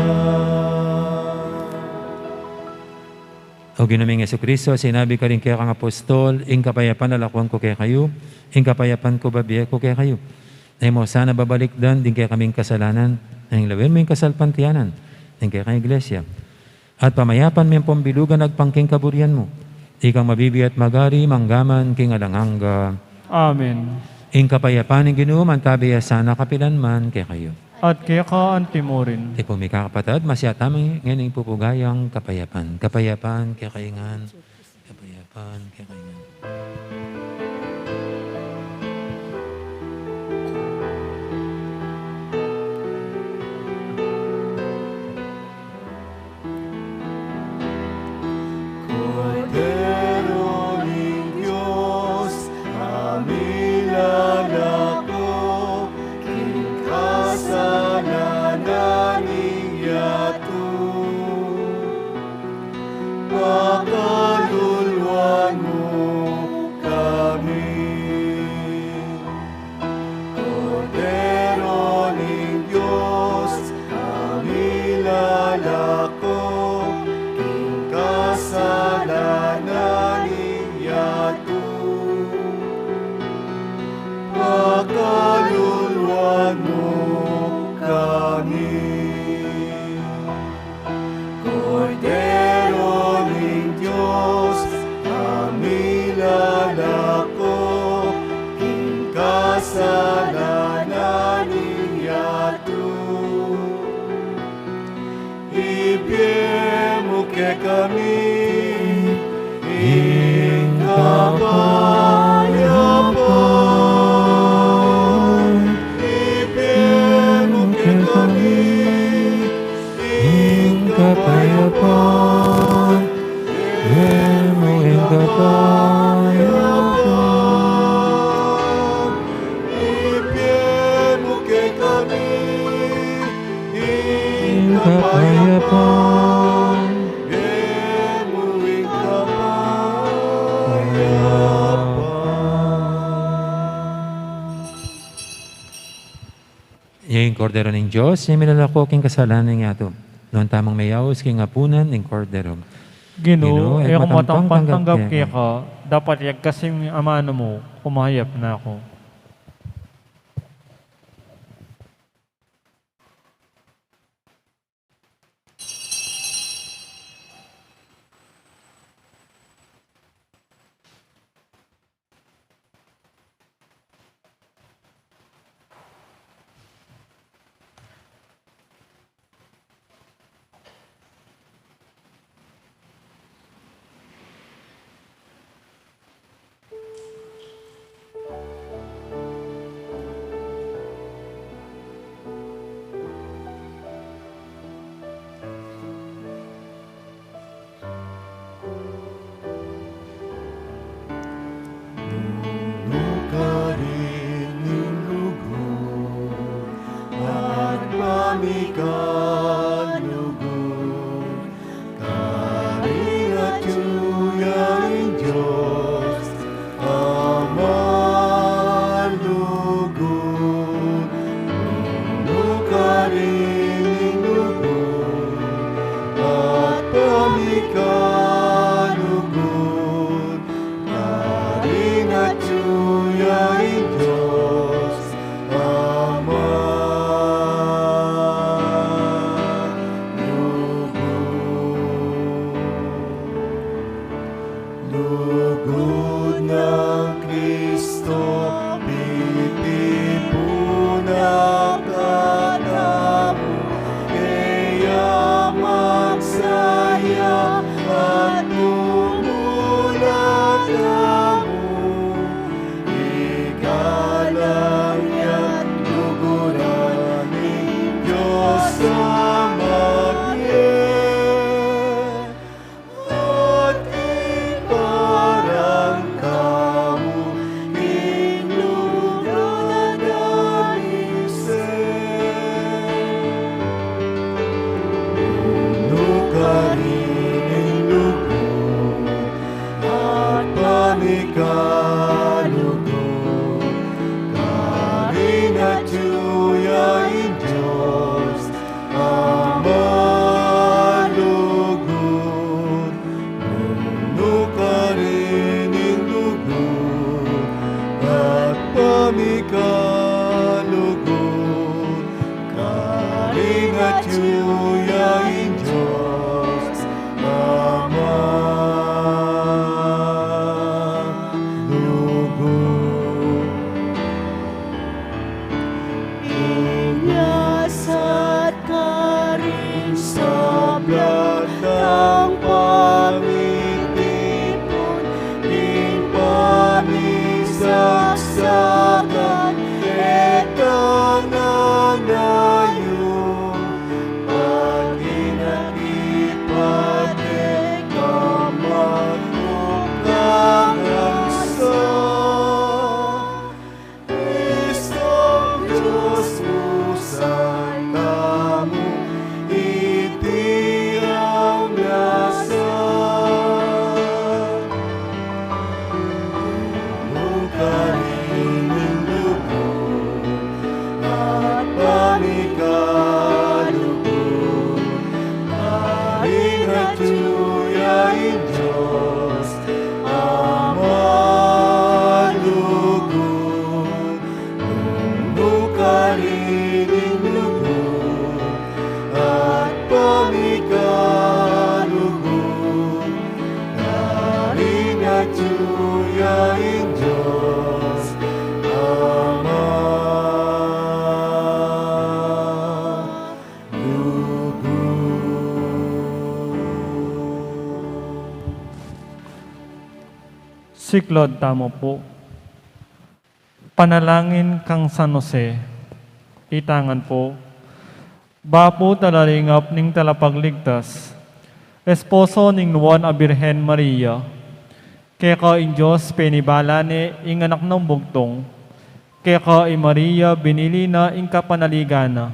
O Ginu ming Jesucristo, sinabi mu karing kekang apostol, "Ing kapayapan lalakwan ku kekayu, ing kapayapan ku bibie ku kekayu." E mu sana babalikdan ding kekaming kasalanan, nune lawen mu ing kasalpantayanan ning kekang Iglesia. At pamayapan me ampong bilugan agpang king kaburian mu. Ikang mabibie at magari, mangga man king alang angga. Amen. Ing kapayapan ning Ginu mantabi ya sana kapilan man kekayu. At keka anti mu rin. Tipun mi kakapatad, masiat tamu ngeni ing pupugayang kapayapan. Kapayapan kekayu ngan. Kapayapan kekayu ngan. Kordero ning Dios, a milalako king kasalanan ning yatu, pakaluluan mu kami. Kordero ning Dios, a milalako king kasalanan ning yatu, pakaluluan mu kami. Kordero ning Dios, a milalako king kasalanan ning yatu, ibie mu kekami ing kapayapan. Ibie mu kekami ing kapayapan. Ibie mu ing kapayapan. Ibie mu kekami ing kapayapan. Ibie mu ing kapayapan. Iya ing Kordero ning Dios, iya milalako king kasalanan ning yatu. Nuan tamung meyaus king apunan ning Kordero. Ginu, Ginu, e ku matampang tanggap keka, dapot iagkas mu ing amanu mu, kumayap na ku. Atiu ya ing Dios Ama Lugud. Inyasat karing sablang tang pamitipun, ing pamisaksakan, e tangan na yu. Pati na ipate ka magmukha sa Kristong Dios mu sa tamu, iti ang nasa Lugud, karin ing lugud at pamikalugud, karin atiu ya ing Dios Ama Lugud. Nung karin ing lugud at pamikalugud, karin atiu ya ing Dios Ama Lugud. Siklaud tamu pu. Panalangin kang San Jose. Itangan pu, bapu talalingap ning Talapagligtas, esposo ning Nuan a Birhen Maria. Keka ing Dios penibala ne ing anak nang bugtung, keka i Maria binili na ing kapanaligan na.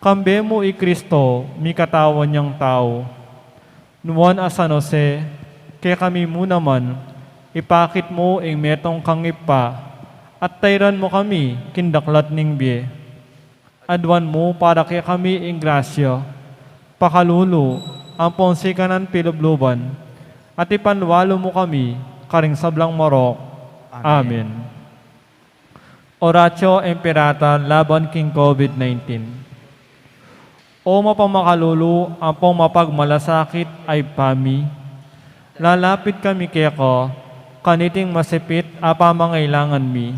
Kambe mu i Kristo, mikatawan yang tau. Nuan a San Jose, kekami mu naman, ipakit mu ing metung kang Ibpa, at tairan mu kami king daklat ning bie. Aduan mu para kekami ing grasya, pakalulu, ampong sikanan pilubluban, at ipanlualu mu kami karing sablang marok. Amen. Amen. Oratio Imperata laban king COVID nineteen. O mapamakalulu ampong mapagmalasakit a Ibpa mi, lalapit kami keka kaniting masipit a pamangailangan mi.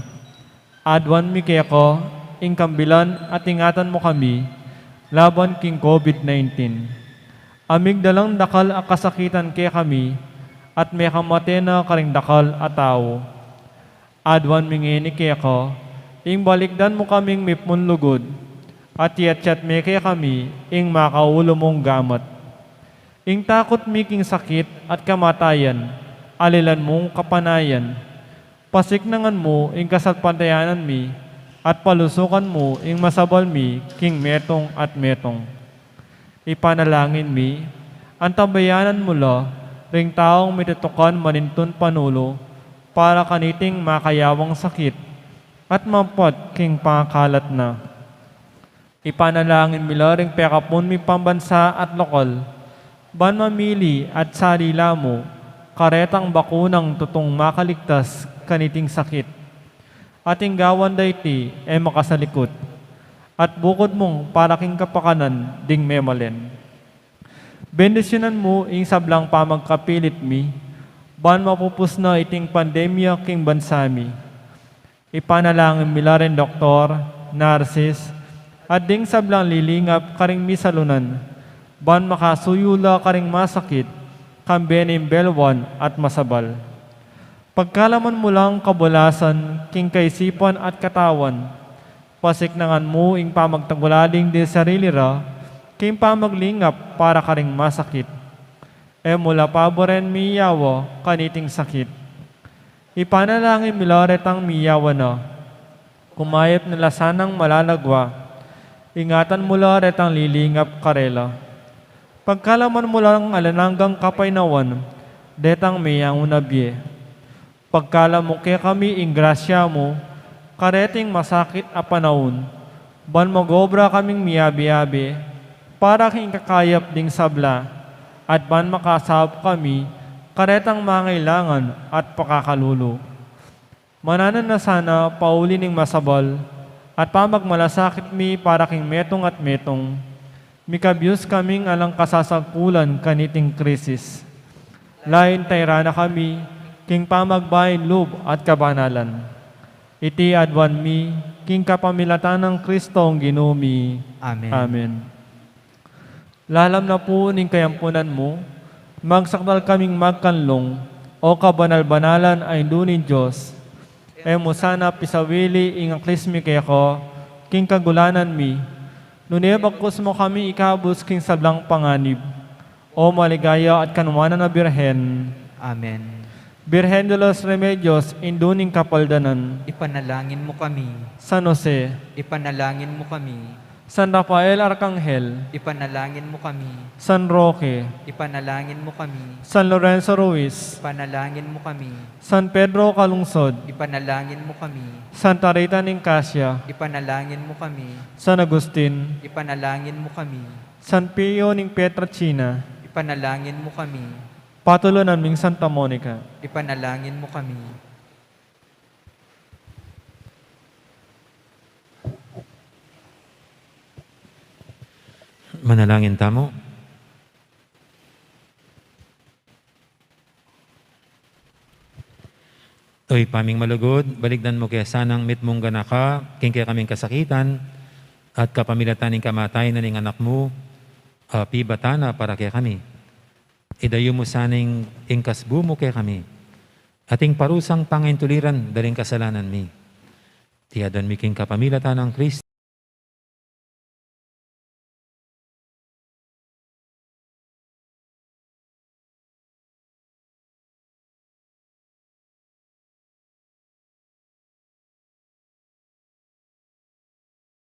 Aduan mi keka ing kambilan at ingatan mu kami laban king COVID nineteen. Amigdalang dakal a kasakitan kekami at mekamate na karing dakal a tau. Aduan mi ngeni keka, ing balikdan mu kaming mipmun lugud, at iyatyat me kekami ing makaulu mung gamat. Ing takut mi king sakit at kamatayan, alilan mung kapanayan. Pasiknangan mu ing kasalpantayanan mi, at palusukan mu ing masabal mi king metung at metung. Ipanalangin mi, antabayanan mu la ring taung mitutukan manintun panulu para kaniting makayawang sakit at mampat king pangakalat na. Ipanalangin mi la ring pekapun mi pambansa at lokal, ban mamili at salila mu karetang bakunang tutung makaligtas kaniting sakit. At ing gawan da iti e makasalikut, at bukud mung para king kapakanan ding memalen. Bendisyunan mu ing sablang pamagkapilit mi, ban mapupus na iting pandemya king bansa mi. Ipanalangin mi la ring doktor, narsis, at ding sablang lilingap karing misalunan, ban makasuyu la karing masakit, kambe ning belwan at masabal. Pagkalaman mu lang kabulasan king kaisipan at katawan, pasiknangan mu ing pamagtagulaling ding sarili ra king pamaglingap para karing masakit. E mu la paburen miyawa kaniting sakit. Ipanalangin mi la retang miyawa na, kumayap na la sanang malalagwa. Ingatan mu la retang lilingap karela. Pagkalaman mu lang alang anggang kapaynawan detang meyangu na bie. Pagkalub mu kekami ing grasya mu kareting masakit a panaun, ban mag-obra kaming miyabe-yabe para king kakayap ding sabla, at ban makasaup kami karetang mangailangan at pakakalulu. Mananu na sana pauli ning masabal at pamagmalasakit mi para king metung at metung, Mikabyus kaming alang kasasagkulan kaniting krisis. Layun tairan na kami king pamagbaing lub at kabanalan. Iti aduan mi king kapamilatan nang Kristong Ginu mi. Amen. Amen. Lalam na pu ning kayampunan mu, magsakdal kaming magkanlung, O kabanal-banalan a Indu ning Dios. E mu sana pisawili ing aklis mi keka king kagulanan mi, nune bagkus mu kami ikabus king sablang panganib, O maligaya at kanuanan a Birhen. Amen. Birhen de los Remedios, Indu ning Kapaldanan. Ipanalangin mu kami. San Jose. Ipanalangin mu kami. San Rafael Arkanghel. Ipanalangin mu kami. San Roque. Ipanalangin mu kami. San Lorenzo Ruiz. Ipanalangin mu kami. San Pedro Calungsod. Ipanalangin mu kami. Santa Rita ning Casia. Ipanalangin mu kami. San Agustin. Ipanalangin mu kami. San Pio ning Pietrelcina. Ipanalangin mu kami. Patulunan ming Santa Monica. Ipanalangin mu kami. Manalangin tamu. O Ibpa ming malugud, balikdan mu ke sanang mitmung ganaka king kekaming kasakitan, at kapamilatan ning kamatayan na ning Anak mu, a pibata na para kekami. Idayu mu sana ing kasbu mu kekami, at ing parusang pangaintuliran da ring kasalanan mi. Iti aduan mi king kapamilatan nang Kristo.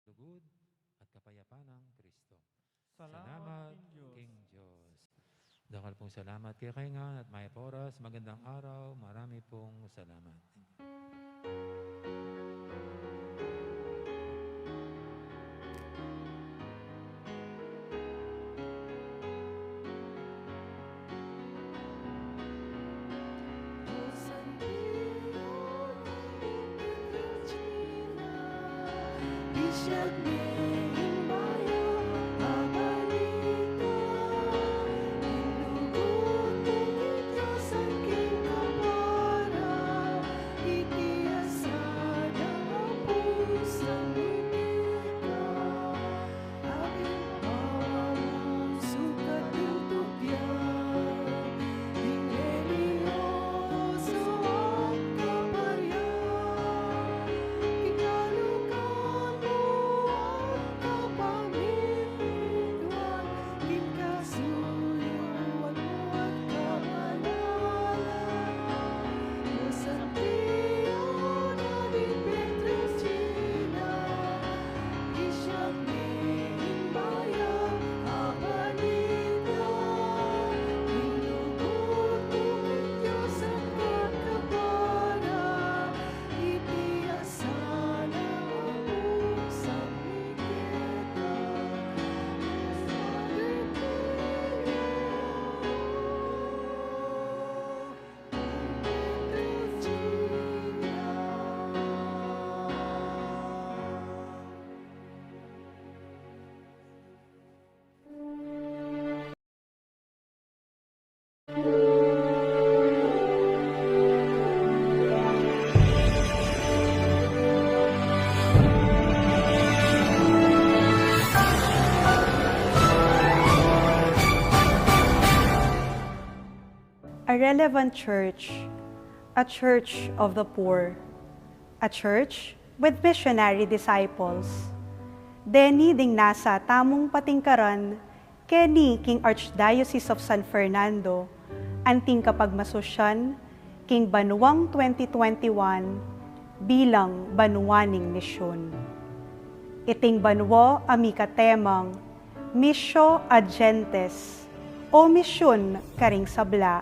Lugud at kapayapan nang Kristo. Salamat king Dios. Dakal pung salamat kekayu ngan at mayap a oras, magandang araw, marami pung salamat. A relevant church, a church of the poor, a church with missionary disciples. Deni ding nasa tamung patingkaran keni king Archdiocese of San Fernando, anting kapagmasusyan king banuang twenty twenty-one bilang banua ning misyun. Iting banua a mika temang Missio ad Gentes, o misyun karing sabla,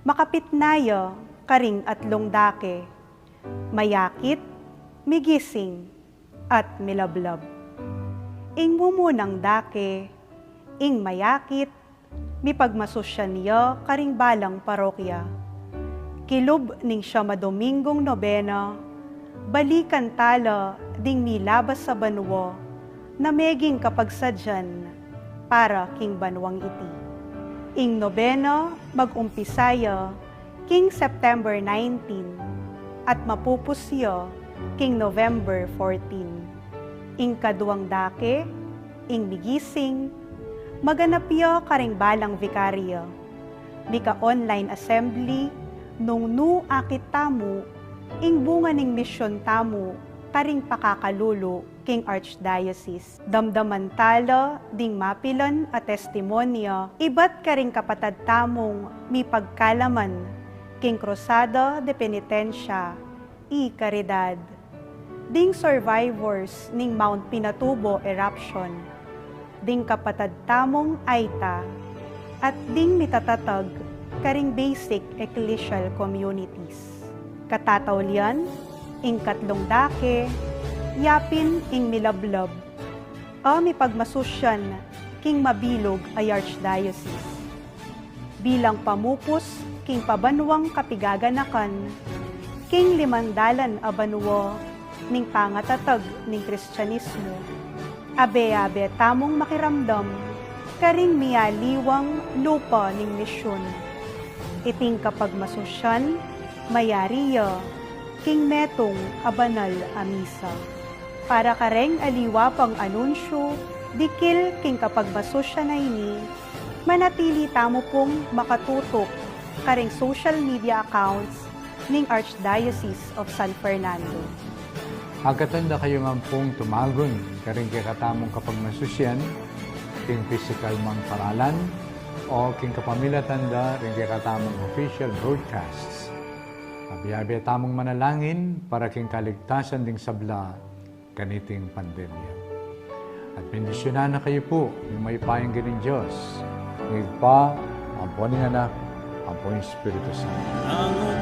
makapit na ya karing atlung dake, mayakit, migising, at milablab. Ing mumunang dake, ing mayakit, mipagmasusyan ya karing balang parokya. Kilub ning siyam a Domingung Nobena, balikan tala ding milabas a banua na meging kapagsadyan para king banuang iti. Ing nobena mag-umpisa ya king September nineteen at mapupus ya king November fourteen. Ing kaduang dake, ing migising, maganap ya karing balang vikarya. Mika-online assembly, nung nu akit tamu ing bunga ning misyon tamu karing pakakalulu king Archdiocese. Damdaman tala ding mapilan a testimonya ibat karing kapatad tamung mipagkalaman king Cruzada de Penitencia y Caridad, ding survivors ning Mount Pinatubo eruption, ding kapatad tamung Aita, at ding mitatatag karing basic ecclesial communities. Katataulian, ing katlung dake, yapin ing milablab a mipagmasusyan king mabilug a Archdiocese. Bilang pamupus king pabanuang kapigaganakan king limang dalan a banua ning pangatatag ning Kristianismo, abe-abe tamung makiramdam karing mialiwang lupa ning misyon. Iting kapagmasusyan mayari ya king metung a banal a misa. Para kareng aliwa pang anunsyu dikil king kapagmasusyan a ini, manatili tamu pung makatutuk karing social media accounts ning Archdiocese of San Fernando. Agkatan da kayu ngan pung tumagun karing kekatamung kapagmasusyan king pisikal mang paralan o king kapamilatan da ring kekatamung official broadcasts. Abe-abe tamung manalangin para king kaligtasan ding sabla kaniting pandemya. At bendisyunan na kayu pu ning mayupayang Ginu, Dios, ning Ibpa, ampo ning Anak, ampo ning Espiritu Santo.